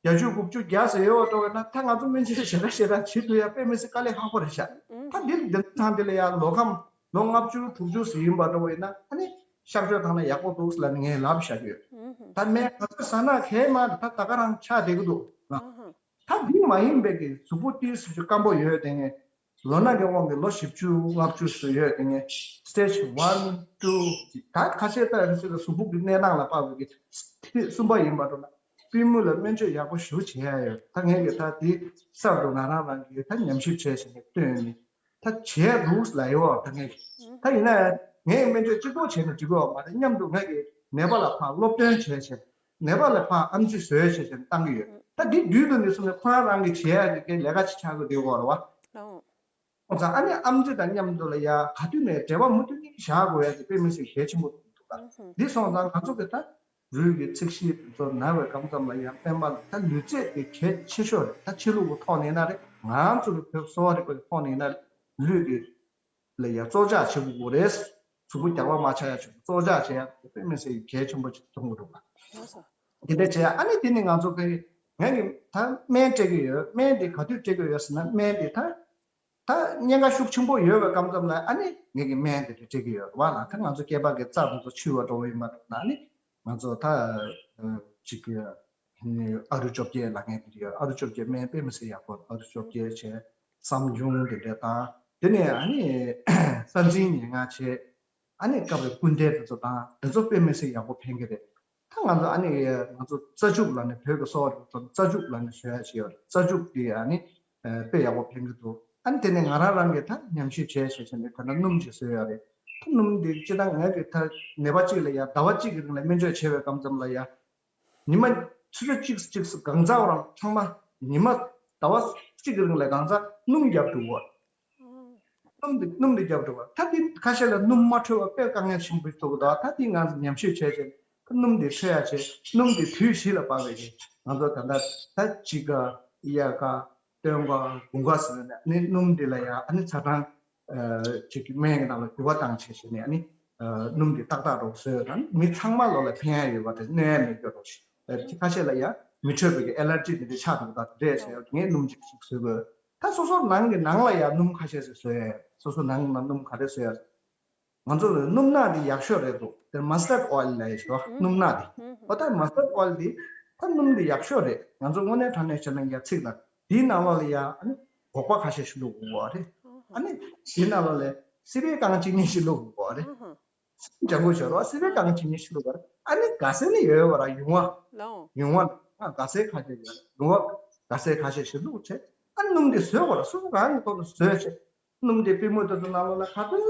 བརྒྱད་ཅུ་དགུ་བཅུ་བརྒྱ་ཟེར་ཡོད་འགྲོ་བས་ན་ད་ང་ཚོ་སྨན་བཅོས་ཞེ་དྲག་ཞེ་དྲག་བྱེད་ཐུབ་ཡ་དཔེ་མི་སྲིད་དཀའ་ལས་ཁག་པོ་རེད་ཤག་ད་འདི་འདི་ཐང་འདི་ལ་ཡ་ལོ་ཁམས་ལོ་ལྔ་བཅུ་དྲུག་ཅུ་ཟེར་ཡིན་པ་འགྲོ་བས་ན་ཨ་ནི་གཤག་བཅོས་བཏང་ན་ཡག་པོ་འདུག་ལབ་ནས་ངས་ལབ་བཞག་གི་ཡོད། ད་སྨན་ག་ཚོད་ཟ་ན་གལ་མ་རེད། ད་ད་ག་རང་ཆགས་བསྡད་ཀྱི་འདུག་ང་། ད་འདི་མ་ཡིན་པའི་གི་གཟུགས་པོ་ཏིས་སུ་སྐམ་པོ་ཡོད་དེ་ངས་ལོ་ན་གི་དབང་གིས་ལོ་བཞི་བཅུ་ལྔ་བཅུ་སུ་ཡོད་དེ་ངས་སི་ཊེཇ་ཝན་ཊུ་ད་ཁ་ཤས་ལྟ་ཡིན་ཚུལ་ལ་གཟུགས་པོ་གི་གནས་སྟངས་ལ་དཔག་པའི་གི་ཐིག་གསུམ་པ་ཡིན་པ་འགྲོ་ན་ པུས་མོ་ལ་སྨན་བཅོས་ཡག་པོ་ཞུ་བྱེད་ཡ་ཡོད། ད་ངས་ཀྱི་ད་དེ་གསར་དུ་ང་རང་རང་གིས་ད་ཉམས་ཞིབ་བྱས་བྱས་ནས་བཏོན་ནས་ད་བྱས་འདུག་ལབ་ཡོད། ད་ངས་ད་ཡིན་ན་ངས་སྨན་བཅོས་གཅིག་པོ་བྱས་ན་འགྲིག་གི་ཡོད་མ་རེད། མཉམ་དུ་ངས་ཀྱི་ནད་པ་ལ་ཕར་སློབ་སྟོན་བྱས་བྱས། ནད་པ་ལ་ཕར་ཨམ་ཆི་བཟོས་བྱས་བྱས་བཏང་གི་ཡོད། ད་འདི་བརྒྱུད་དུ་ནས་སོང་ནས་ཁོ་རང་རང་གིས་བྱེད་ཡ་གི་ལས་ཀ་ཅིག་ཆགས་ཀྱི་འདུག་གོ་ར་བ། ཨོ། ཨོ་ཙང་ཨ་ནི་ཨམ་ཆི་དང་མཉམ་དུ་ལ་ཡ་ག་དུས་ནས་འབྲེལ་བ་མུ་མཐུད་ནས་བཞག་དགོས་ཡ་དེ་དཔེ་མི་སྲིད་གལ་ཆེན་པོ་འདུག་ད། འདི་སོང་ཙང་ང་ཚོ་གི་ད་རུས་ཀྱི་ཚད་གཞི་དེ་ཚོ་ན་བའི་སྐབས་མཚམས་ལ་ཡ་སྨན་པ་ལ་ད་ལུས་རྩལ་དེ་གལ་ཆེ་ཤོས་རེད། ད་ཆོས་ལུགས་ཀྱི་ཐོག་ནས་ན་རེད། ང་ཚོ་གི་བོད་གསོ་བ་རིག་པ་གི་ཐོག་ནས་ན་རེད། ལུས་ཀྱི་ལ་ཡ་བཙོ་བཅག་བྱེད་དགོས་རེད། གཟུགས་པོ་རྒྱགས་པ་མ་ཆགས་ཡ་ཆེད་དུ་བཙོ་བཅག་བྱེད་ཡ་དེ་དཔེ་མི་སྲིད་གལ་ཆེན་པོ་ཅིག་མཐོང་གི་འདུག་ལ། ལགས་སོ། དེ་འདྲ་བྱས་ཨ་ནི་དེ་ནི་ང་ཚོ་གི་ངས་ཀྱི་ད་སྨན་སྤྲད་ཀྱི་ཡོད། སྨན་དེ་ག་དུས་སྤྲད་ཀྱི་ཡོད་ཟེར་ན་སྨན་དེ་ད་ད་གཉན་ཁ་ཤུགས་ཆེན་པོ་ཡོད་པའི་སྐབས་མཚམས་ལ་ཨ་ནི་ངས་ཀྱི་སྨན་དེ་དེ་སྤྲད་ཀྱི་ཡོད་བ་ལ། ད་ང་ཚོ་སྐྱེས་པ་གི་རྩ་དེ་ཚོ་འཆུས་པ་འགྲོ་བ་ཡིན་པ་འདྲ་ན་ཨ་ནི་ང་ཚོ་ད་ཅིག་ཨ་རུ་བཅོ་བརྒྱད་ལབ་མཁན་དེ་ཡོད། ཨ་རུ་བཅོ་བརྒྱད་སྨན་དཔེ་མི་སྲིད་ཡག་པོ། ཨ་རུ་བཅོ་བརྒྱད་བྱས་བསམ་ཆུང་དེ་འདྲ་དང་དེ་ནས་ཨ་ནི་ས་འཛིན་ཉེར་ལྔ་བྱས། ཨ་ནི་སྐབས་རེ་སྐུ་འདྲེན་དེ་ཚོ་དང་དེ་ཚོ་དཔེ་མི་སྲིད་ཡག་པོ་ཕན་གི་རེད། ད་ང་ཚོ་ཨ་ནི་ང་ཚོ་རྩ་བཅུད་ལབ་ནས་བོད་ཀྱི་གསོ་བ་རིག་པ་ཚོ་རྩ་བཅུད་ལབ་ནས་ཞུ་ཡ་ཞིག་ཡོད་རེད། རྩ་བཅུད་དེ་ཨ་ནི་དཔེ་ཡག་པོ་ཕན་གི་འདུག་ཨ་ནི་དེ་ནས་ང་རང་རང་གིས་ད་ཉམས་ཞིབ་བྱས་བྱས་བྱས་ནས་ད་ལྟ་སྣུམ་ཞིག་བཟོས་ཡོད་རེད། ད་སྣུམ་དེ་སྤྱིར་བཏང་ངས་ཀྱི་ད་ནད་པ་གཅིག་ལ་ཡ་ཟླ་བ་གཅིག་གི་རིང་ལ་སྨན་བཅོས་བྱས་པའི་སྐབས་མཚམས་ལ་ཡ། ཉི་མ་ཆུ་ཚོད་གཅིག་གཅིག་སུ་གང་ཚ་བ་རང་ཚང་མ་ཉི་མ་ཟླ་བ་གཅིག་གི་རིང་ལ་གང་ཚ་སྣུམ་བརྒྱབ་འདུག་བ། སྣུམ་འདི་སྣུམ་འདི་བརྒྱབ་འདུག་བ། ད་འདི་ཁ་ཤས་ལ་སྣུམ་མ་འཕྲོད་པ་དཔེ་དཀའ་ངལ་ཆེན་པོ་ཐུག་གི་འདུག་ད་འདི་ང་ཚོ་ཉམས་ཞིབ་བྱས་རྗེས་ད་སྣུམ་འདི་འཕྲོད་ཡ་བྱས། སྣུམ་འདི་དུས་བཞི་ལ་སྤར་བའི་རྗེས་ང་ཚོ་ད་ལྟ་ད་དཔྱིད་ཀ་དབྱར་ཁ་སྟོན་ཁ་དགུན་ཁ་ཟེར་ནས་ནི་སྣུམ་འདི་ལ་ཡ་ཨ་ནི་ཚ་གྲང་ཅིག་གི་སྨན་གྱི་ནང་ལ་འགྱུར་བ་བཏང་བྱས་བྱས་ནས་ཨ་ནི་སྣུམ་འདི་ཏག་ཏག་རོགས་བཟོས་དང་མི་ཚང་མ་ལོ་ལ་ཕན་ཡ་ཡོད་པ་དེ་གནོད་ཡ་མེད་སྐྱོ་རོགས་ཤིག་ཁ་ཤས་ལ་ཡ་མི་འཕྲོད་པའི་ཨེ་ལར་ཇི་དེ་འདྲ་ཆགས་འདུག་ད་དེ་འདྲས་བྱས་ངས་སྣུམ་ཅིག་ཞིག་བཟོས་དགོས། ད་སོ་སོ་ནང་གི་ནང་ལ་ཡ་སྣུམ་ཁ་ཤས་ཤིག་བཟོས་ཡ། སོ་སོ་ནང་གི་ནང་སྣུམ་ག་རེ་བཟོས་ཡ། ང་ཚོ་སྣུམ་ནག་དེ་ཡག་ཤོས་རེད་འདུག་དེ་mustard oil་ལབ་ཡ་ཞིག་སྣུམ་ནག་དེ། ཨོ་ད་mustard oil་དེ་ད་སྣུམ་དེ་ཡག་ཤོས་རེད། ང་ཚོ་དངོས་གནས་དྲང་གནས་བྱས་ན་ཡ་ཚིག་ལ་དེའི་ནང་ལོགས་ལ་ཡ་ཨ་ནི་སྒོག་པ་ཁ་ཤས་ཤིག་བླུགས་དགོས་པ་རེད། ཨ་ནི་དེའི་ནང་ལོགས་ལ་སི་པན་རྐང་གཅིག་གཉིས་ཤིག་བླུགས་དགོས་པ་རེད། ལྗང་ཁུ་ཞོར་བ་སི་པན་རྐང་གཅིག་གཉིས་ཤིག་བླུགས་པ་རེད། ཨ་ནི་ག་ཟེར་ནི་ཡོད་ཡོད་པ་ར་ཡུང་བ། ཡུང་བ་ཨ་ག་ཟེར་ཁ་ཤས་ཡོད་ཡུང་བ་ག་ཟེར་ཁ་ཤས་ཤིག་བླུགས་བྱས་ཨ་ནི་སྣུམ་དེ་བཟོས་དགོས་ར་སོ་སོ་གང་གི་ཐོག་ཏུ་བཟོས་བྱས། སྣུམ་དེ་པུས་མོ་དེ་ཚོ་ནང་ལོགས་ལ་ག་དུས་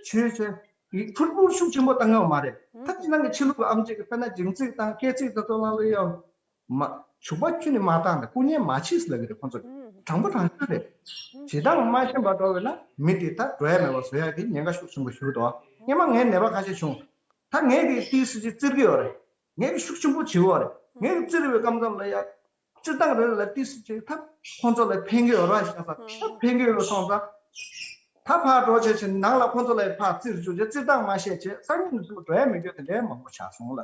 བྱུགས་བྱས་ཡིག་ཕུར་ཕུར་ཤུགས་ཆེན་པོ་བཏང་ཡོད་མ་རེད། ད་ཕྱི་ནང་གི་ཕྱི་ལུགས་ཀྱི་ཨམ་ཆི་གི་དཔེར་ན་མཇིང་ཚིགས་དང་སྐེ་ཚིགས་དེ་ཚོ་ནང་ལ་ཡང་མ་བྱུག་པ་ཁྱོན་ནས་མ་བཏང་དེ་སྐུ་མཉེ་མ་བྱེད་ཟེར་ལབ་ཀྱི་རེད་ཁོང་ཚོ་གིས། དྲང་པོ་དྲང་ཤོས་རེད། བྱེད་སྟངས་མ་ཤེས་པ་འགྲོ་བས་ན་མི་དེ་ད་འགྲོ་ཡ་མེད་པ་བཟོ་ཡ་གི་ཉེན་ཁ་ཤུགས་ཆེན་པོ་ཞིག་འདུག་སྔོན་མ་ངའི་ནད་པ་ཁ་ཤས་བྱུང་། ད་ངས་དེ་ཏིས་སི་ཅིག་བཙིར་གྱི་ཡོད་རེད། ངས་དེ་ཤུགས་ཆེན་པོ་བྱེད་ཀྱི་ཡོད་རེད། ངས་དེ་བཙིར་བའི་སྐབས་མཚམས་ལ་ཡ། སྤྱིར་བཏང་རེ་རེ་ལ་ཏིས་སུ་ཅིག་ད་ཁོང་ཚོ་ལ་ཕན་གྱི་ཡོད་ར་ཤག་ས་ད་ཕན་གྱི་ཡོད་སོང་ཙང་། ད་ཕར་འགྲོ་བྱས་བྱས་ནང་ལ་ཁོང་ཚོ་ལ་ཕར་བཙིར་བཅུག་བྱས་བཙིར་སྟངས་མ་ཤེས་བྱས་སང་ཉིན་ནས་ཚུར་འགྲོ་ཡ་མེད་རྒྱུ་དེ་འདྲའི་མང་པོ་ཆགས་སོང་ལ།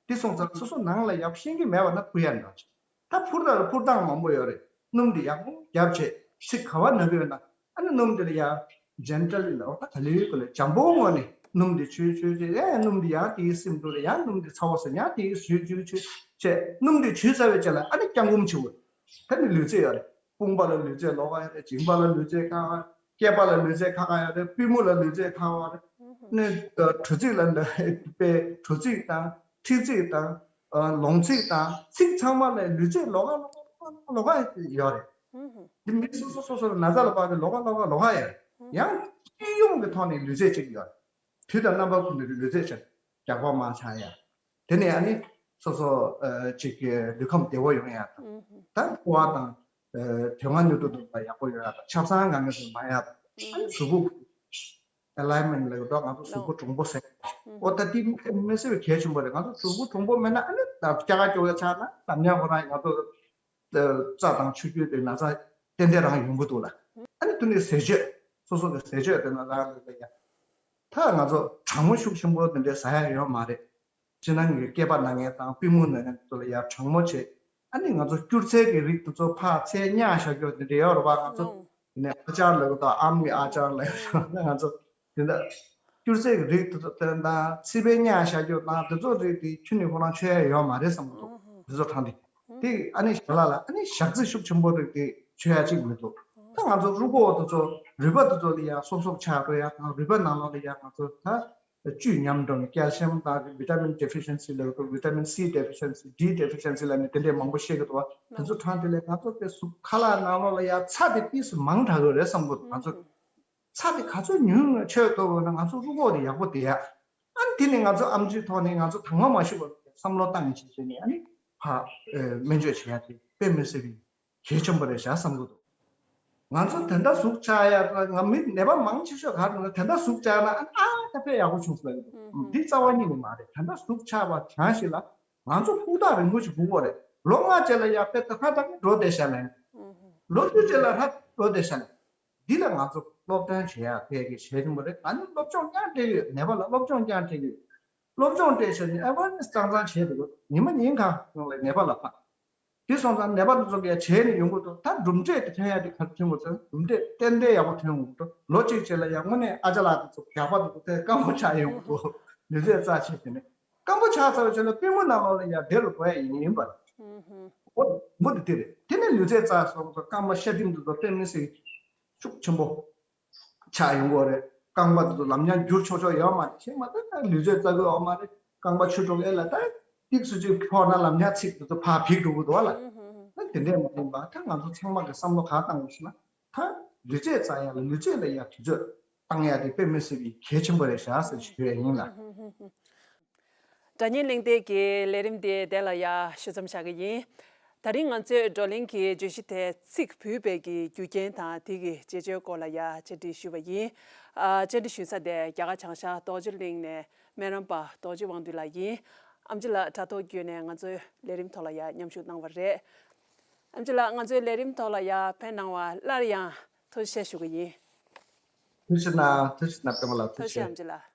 དེ་སོང་ཙང་སོ་སོ་ནང་ལ་ཡག་ཤེས་ཀྱི་མེད་པ་ན་ཕུར་ཡ་འདྲ་བྱས། ད་ཕུར་དང་ཕུར་སྟངས་མང་པོ་ཡོད་རེད། སྣུམ་འདི་ཡག་པོ་བརྒྱབ་བྱས་ཚིག་ག་བ་ན་གི་ཡོད་ན། ཨ་ནི་སྣུམ་འདི་ལ་ཡ། ཇེན་ཊལ་ལ་འོ་ད་ག་ལེ་ག་ལེ་འཇམ་པོ་ངང་ནས་སྣུམ་འདི་བྱུག་བྱུག་བྱས་ཡ་ཡ་སྣུམ་འདི་ཡང་དེའི་སེམས་སྡུག་ལ་ཡང་སྣུམ་འདི་ཚ་བོ་ཟེར་ཡང་དེའི་བྱུག་བྱུག་བྱུག་བྱས་སྣུམ་འདི་བྱུག་ཚར་བའི་རྗེས་ལ་ཨ་ནི་བརྐྱང་བསྐུམ་བྱེད་དགོས། ད་ནི་ལུས་རྩལ་ཡོད་རེད། དཔུང་པ་ལ་ལུས་རྩལ་ལོགས་ཀ་ཡོད་རེད། མཇིང་པ་ལ་ལུས་རྩལ་ཁག་ཁག་སྐེད་པ་ལ་ལུས་རྩལ་ཁག་ཁག་ཡོད་རེད། པུས་མོ་ལ་ལུས་རྩལ་ཁག་ཁག་ཡོད་རེད། ནི་གྲུ་གཟིངས་ལ་ལུས་པའི་གྲུ་གཟིངས་དང་ཁྲི་གཟིངས་དང་ལོང་ཚིགས་དང་ཚིགས་ཚང་མ་ལ་ལུས་རྩལ་ལོགས་ཀ་ལོགས་ཀ་ལོགས་ཀ་ཡོད་རེད། འདི་མི་སོ་སོ་སོ་སོ་ལ་ན་ཚ་ལ་དཔག་པའི་ལོགས་ཀ་ལོགས་ཀ་ལོགས་ཀ་ཡོད་རེད། ཡང་སྤྱི་ཡོངས་ཀྱི་ཐོག་ནས་ལུས་རྩལ་གཅིག་ཡོད་རེད། དུས་དང་རྣམ་པ་ཀུན་ཏུ་ལུས་རྩལ་ཆེ་རྒྱགས་པ་མ་ཆགས་ཡ། དེ་ནས་ཨ་ནི་སོ་སོ་གཅིག་གི་ལུས་ཁམས་བདེ་བོ་ཡོང་ཡ་དང་། ད་ཕོ་བ་དང་དོན་ལྔ་སྣོད་དྲུག་དང་ཡག་པོ་ཡོང་ཡ་དང་ཆབ་གསང་གང་ག་ཚོད་མ་ཡ་དང་། ཨ་ནི་གཟུགས་པོ་ཨེ་ལའིན་མེན་ཊི་ལབ་ཀྱི་འདུག་ང་ཚོ་གཟུགས་པོ་གྲུང་པོ་ཟེར། ཨོ་ད་དེ་མི་སེར་བའི་གལ་ཆེན་པོ་རེད། ང་ཚོ་གཟུགས་པོ་གྲུང་པོ་མེད་ན་ཨ་ནི་ད་སྐྱ་ཀ་སྐྱོ་ཡ་ཆགས་ན་ལམ་ཉག་ཁོ་རང་ང་ཚོ་རྩ་དང་ཆུ་རྒྱུས་དེ་ན་ཚ་ཏན་ཏན་རང་ཡོང་གི་འདུག་ལ། ཨ་ནི་དེ་ནས་ཟས་སྤྱོད་སོ་སོ་གི་ཟས་སྤྱོད་དེ་ན་རང་ལ་ཡ། ད་ང་ཚོ་གྲང་མོ་ཤུགས་ཆེན་པོ་དེ་འདྲའི་ཟ་ཡ་ཡོད་མ་རེད། སྤྱིར་ནང་གི་སྐེད་པ་ན་མཁན་དང་པུས་མོ་ན་མཁན་ཚོ་ལ་ཡ་གྲང་མོ་བྱེད། ཨ་ནི་ང་ཚོ་སྐྱུར་ཚལ་གྱི་རིགས་དེ་ཚོ་ཕར་ཚལ་ཉག་བཞག་རྒྱུ་དེ་འདྲ་ཡོད་རེད་པ། ང་ཚོ་ནས་ཨ་ཅར་ལབ་གི་དང་ཨམ་གི་ཨ་ཅར་ལབ་ཡོད་ན་ང་ཚོ་དེ་འདྲ་སྐྱུར་ཚལ་གྱི་རིགས་དེ་ཚོ་དེ་དང་ཚི་པའི་ཉག་བཞག་རྒྱུ་དང་དེ་ཚོ་རིགས་དེ་ཁྱོན་ནས་ཁོ་རང་མཆོད་ཡ་ཡོད་མ་རེད་བསམ་གི་འདུག་དེ་ཚོ་དྲངས་ཏེ་དེ་ཨ་ནི་ཞལ་ལག་ལ་ཨ་ནི་ཞག་ཚི་ཤུགས་ཆེན་པོ་རིགས་དེ་མཆོད་ཡ་གཅིག་མི་འདུག་ད་ང་ཚོ་རུས་ཁོག་དེ་ཚོ་རུས་པ་དེ་ཚོ་ལ་ཡ་སོབ་སོབ་ཆགས་འགྲོ་ཡ་དང་རུས་པ་ནང་ལོགས་ལ་ཡ་ང་ཚོ་ད། བཅུད་ཉམས་འགྲོ་ནས་calcium་དང་vitamin deficiency་ལབ་དགོས། vitamin C deficiency, D deficiency་ལབ་ནས་དེ་འདྲས་མང་པོ་བཤད་ཀྱི་འདུག་བ། དེ་ཚོ་གྲངས་དེ་ལས་ང་ཚོ་དེ་གཟུགས་ཁ་ལག་ནང་ལོགས་ལ་ཡ་ཚྭ་དེ་ཏིས་མང་དྲགས་ཀྱི་རེད་བསམ་གྱི་འདུག་ང་ཚོ་ཚྭ་དེ་ག་ཚོད་ཉུང་ཉུང་མཆོད་ཐུབ་ན་ང་ཚོ་རུས་ཁོག་དེ་ཡག་པོ་བསྡད་ཡ། ཨ་ནི་དེ་ནས་ང་ཚོ་ཨེམ་ཆིའི་ཐོག་ནས་ང་ཚོ་དྭངས་མ་མ་ཤོར་བ་བསམ་བློ་བཏང་བྱས་བྱས་ནས་ཨ་ནི་ཕར་སྨན་བཅོས་བྱེད་ཡ་དེ་དཔེ་མི་སྲིད་པའི་གལ་ཆེན་པོ་རེད་བཞག་བསམ་གྱི་འདུག་ང་ཚོ་དེ་འདྲ་ཟུག་ཆགས་ཡ་ང་མི་ནད་པ་མང་ཆེ་ཤོས་ག་རེ་ལ་དེ་འདྲ་ཟུག་ཆགས་ན་ཨ་ཨ་ད་དཔེ་ཡག་པོ་བྱུང་སོང་ལབ་ཀྱི་འདུག་འདི་རྩ་བ་ཉིད་ནས་མ་རེད། དེ་འདྲ་ཟུག་ཆགས་པ་གང་ཞིག་ལ་ང་ཚོ་ཧུར་ཐག་རིང་པོ་ཞིག་སྒུག་དགོས་རེད། ལོ་ལྔ་རྗེས་ལ་ཡ་དཔེ་ད་ཧ་ད་འགྲོ་བསྡད་ཤག་ལབ། ལོ་བཅུ་རྗེས་ལ་ཧ་འགྲོ་བསྡད་ཤག་ལབ། འདི་ལ་ང་ཚོ་སློབ་སྟོན་བྱེད་ཡ་ཕལ་གྱི་གལ་ཆེན་པོ་རེད། ང་ནི་སློབ་སྦྱོང་ཀྱང་སྤྲད་ཡོད། ནད་པ་ལ་སློབ་སྦྱོང་ཀྱང་སྤྲད་ཡོད། སློབ་སྦྱོང་སྤྲད་བྱས་ནས་awareness་ཙང་ཙང་བྱས་འདུག་ཉི་མ་ཉིན་གང་ཡོང་ལ་ནད་པ་ལ་ཕར། དེ་སོང་ཙང་ནད་པ་དེ་ཚོ་གིས་བྱས་ནས་ཡོང་གི་འདུག་ད་གྲུབ་འབྲས་དེ་ཐོན་ཡ་དེ་ག་རེ་ཐོན་གི་འདུག་གྲུབ་འབྲས་ཏན་ཏན་ཡག་པོ་ཐོན་ཡོང་གི་འདུག་ལོ་གཅིག་རྗེས་ལ་ཡང་དངོས་གནས་ཨ་ཅག་ལགས་དེ་ཚོ་ཡག་པ་འདུག་དེ་སྐམ་པོ་ཆགས་ཡོང་གི་འདུག་ལུས་རྩལ་རྩ་ཆེ་དེ་ནས་སྐམ་པོ་ཆགས་ཚར་བའི་ཆ་ལ་པུས་མོ་ནང་ལོགས་ལ་ཡ་བདེ་རུ་འགྲོ་ཡ་ཡིན་པ་རེད། འོ་མུ་མཐུད་དེ་རེད། དེ་ནས་ལུས་རྩལ་རྩ་སོང་ཙང་སྐམ་པ་ཤ་སྟེང་དེ་ཚོ་དཔེ་མི་སྲིད་ཤུགས་ཆེན་པོ་ཆགས་ཡོང་གི་རེད། རྐང་པ་དེ་ཚོ་ལམ་ཡང་འགྱུར་ཆོག་ཆོག་ཡོད་མ་རེད། ཤེས་མ་ཐག་ལུས་རྩལ་རྩ་དགོས་ཡོད་མ་རེད། རྐང་པ་ཆུ་དྲོ་ཨེ་ལ་ད་ཏིག་སུ་ཅིག་ཕོག་ན་ལམ་ཡང་ཚིག་དེ་ཚོ་ཕར་ཕིག་འགྲོ་གི་འདུག་བ་ལ། ད་དེ་འདྲས་མ་ཡིན་པ་ད་ང་ཚོ་ཚང་མ་གི་བསམ་བློ་ག་བཏང་དགོས་ཟེར་ན་ད་ལུས་རྩལ་རྩ་ཡ་ལ་ལུས་རྩལ་ལ་ཡ་དུས་ཚོད་བཏང་ཡ་དེ་དཔེ་མི་སྲིད་པའི་གལ་ཆེན་པོ་རེད་བཞག་ཟེར་ཞུ་ཡ་ཡིན་ལ། སྒྲ་སྙན་གླེང་སྟེགས་ཀྱི་ལས་རིམ་དེ་དེ་ལ་ཡ་ཞུ་མཚམས་བཞག་གི་ཡིན། ད་རིང་ང་ཚོས་བགྲོ་གླེང་གི་བརྗོད་གཞི་དེ་ཚིག་ཕུད་པའི་གི་རྒྱུ་རྐྱེན་དང་དེ་གི་བྱེད་སྤྱོད་སྐོར་ལ་ཡ་བཅར་འདྲི་ཞུས་པ་ཡིན། ཨ་བཅར་འདྲི་ཞུ་ས་དེ་རྒྱ་གར་བྱང་ཤར་རྡོ་རྗེ་གླིང་ནས་སྨན་རམས་པ་རྡོ་རྗེ་དབང་འདུས་ལགས་ཡིན། ཨེམ་ཆི་ལགས་དྲ་ཐོག་བརྒྱུད་ནས་ང་ཚོའི་ལས་རིམ་ཐོག་ལ་ཡ་མཉམ་ཞུགས་གནང་བ་རེད། ཨེམ་ཆི་ལགས་ང་ཚོའི་ལས་རིམ་ཐོག་ལ་ཡ་ཕེབས་གནང་བ་སླར་ཡང་ཐུགས་རྗེ་ཆེ་ཞུ་གི་ཡིན། ཐུགས་རྗེ་གནང་། ཐུགས་རྗེ་གནང་། པད་མ་ལགས་ཐུགས་ཐུགས་རྗེ་ཆེ། ཨེམ་ཆི་ལགས།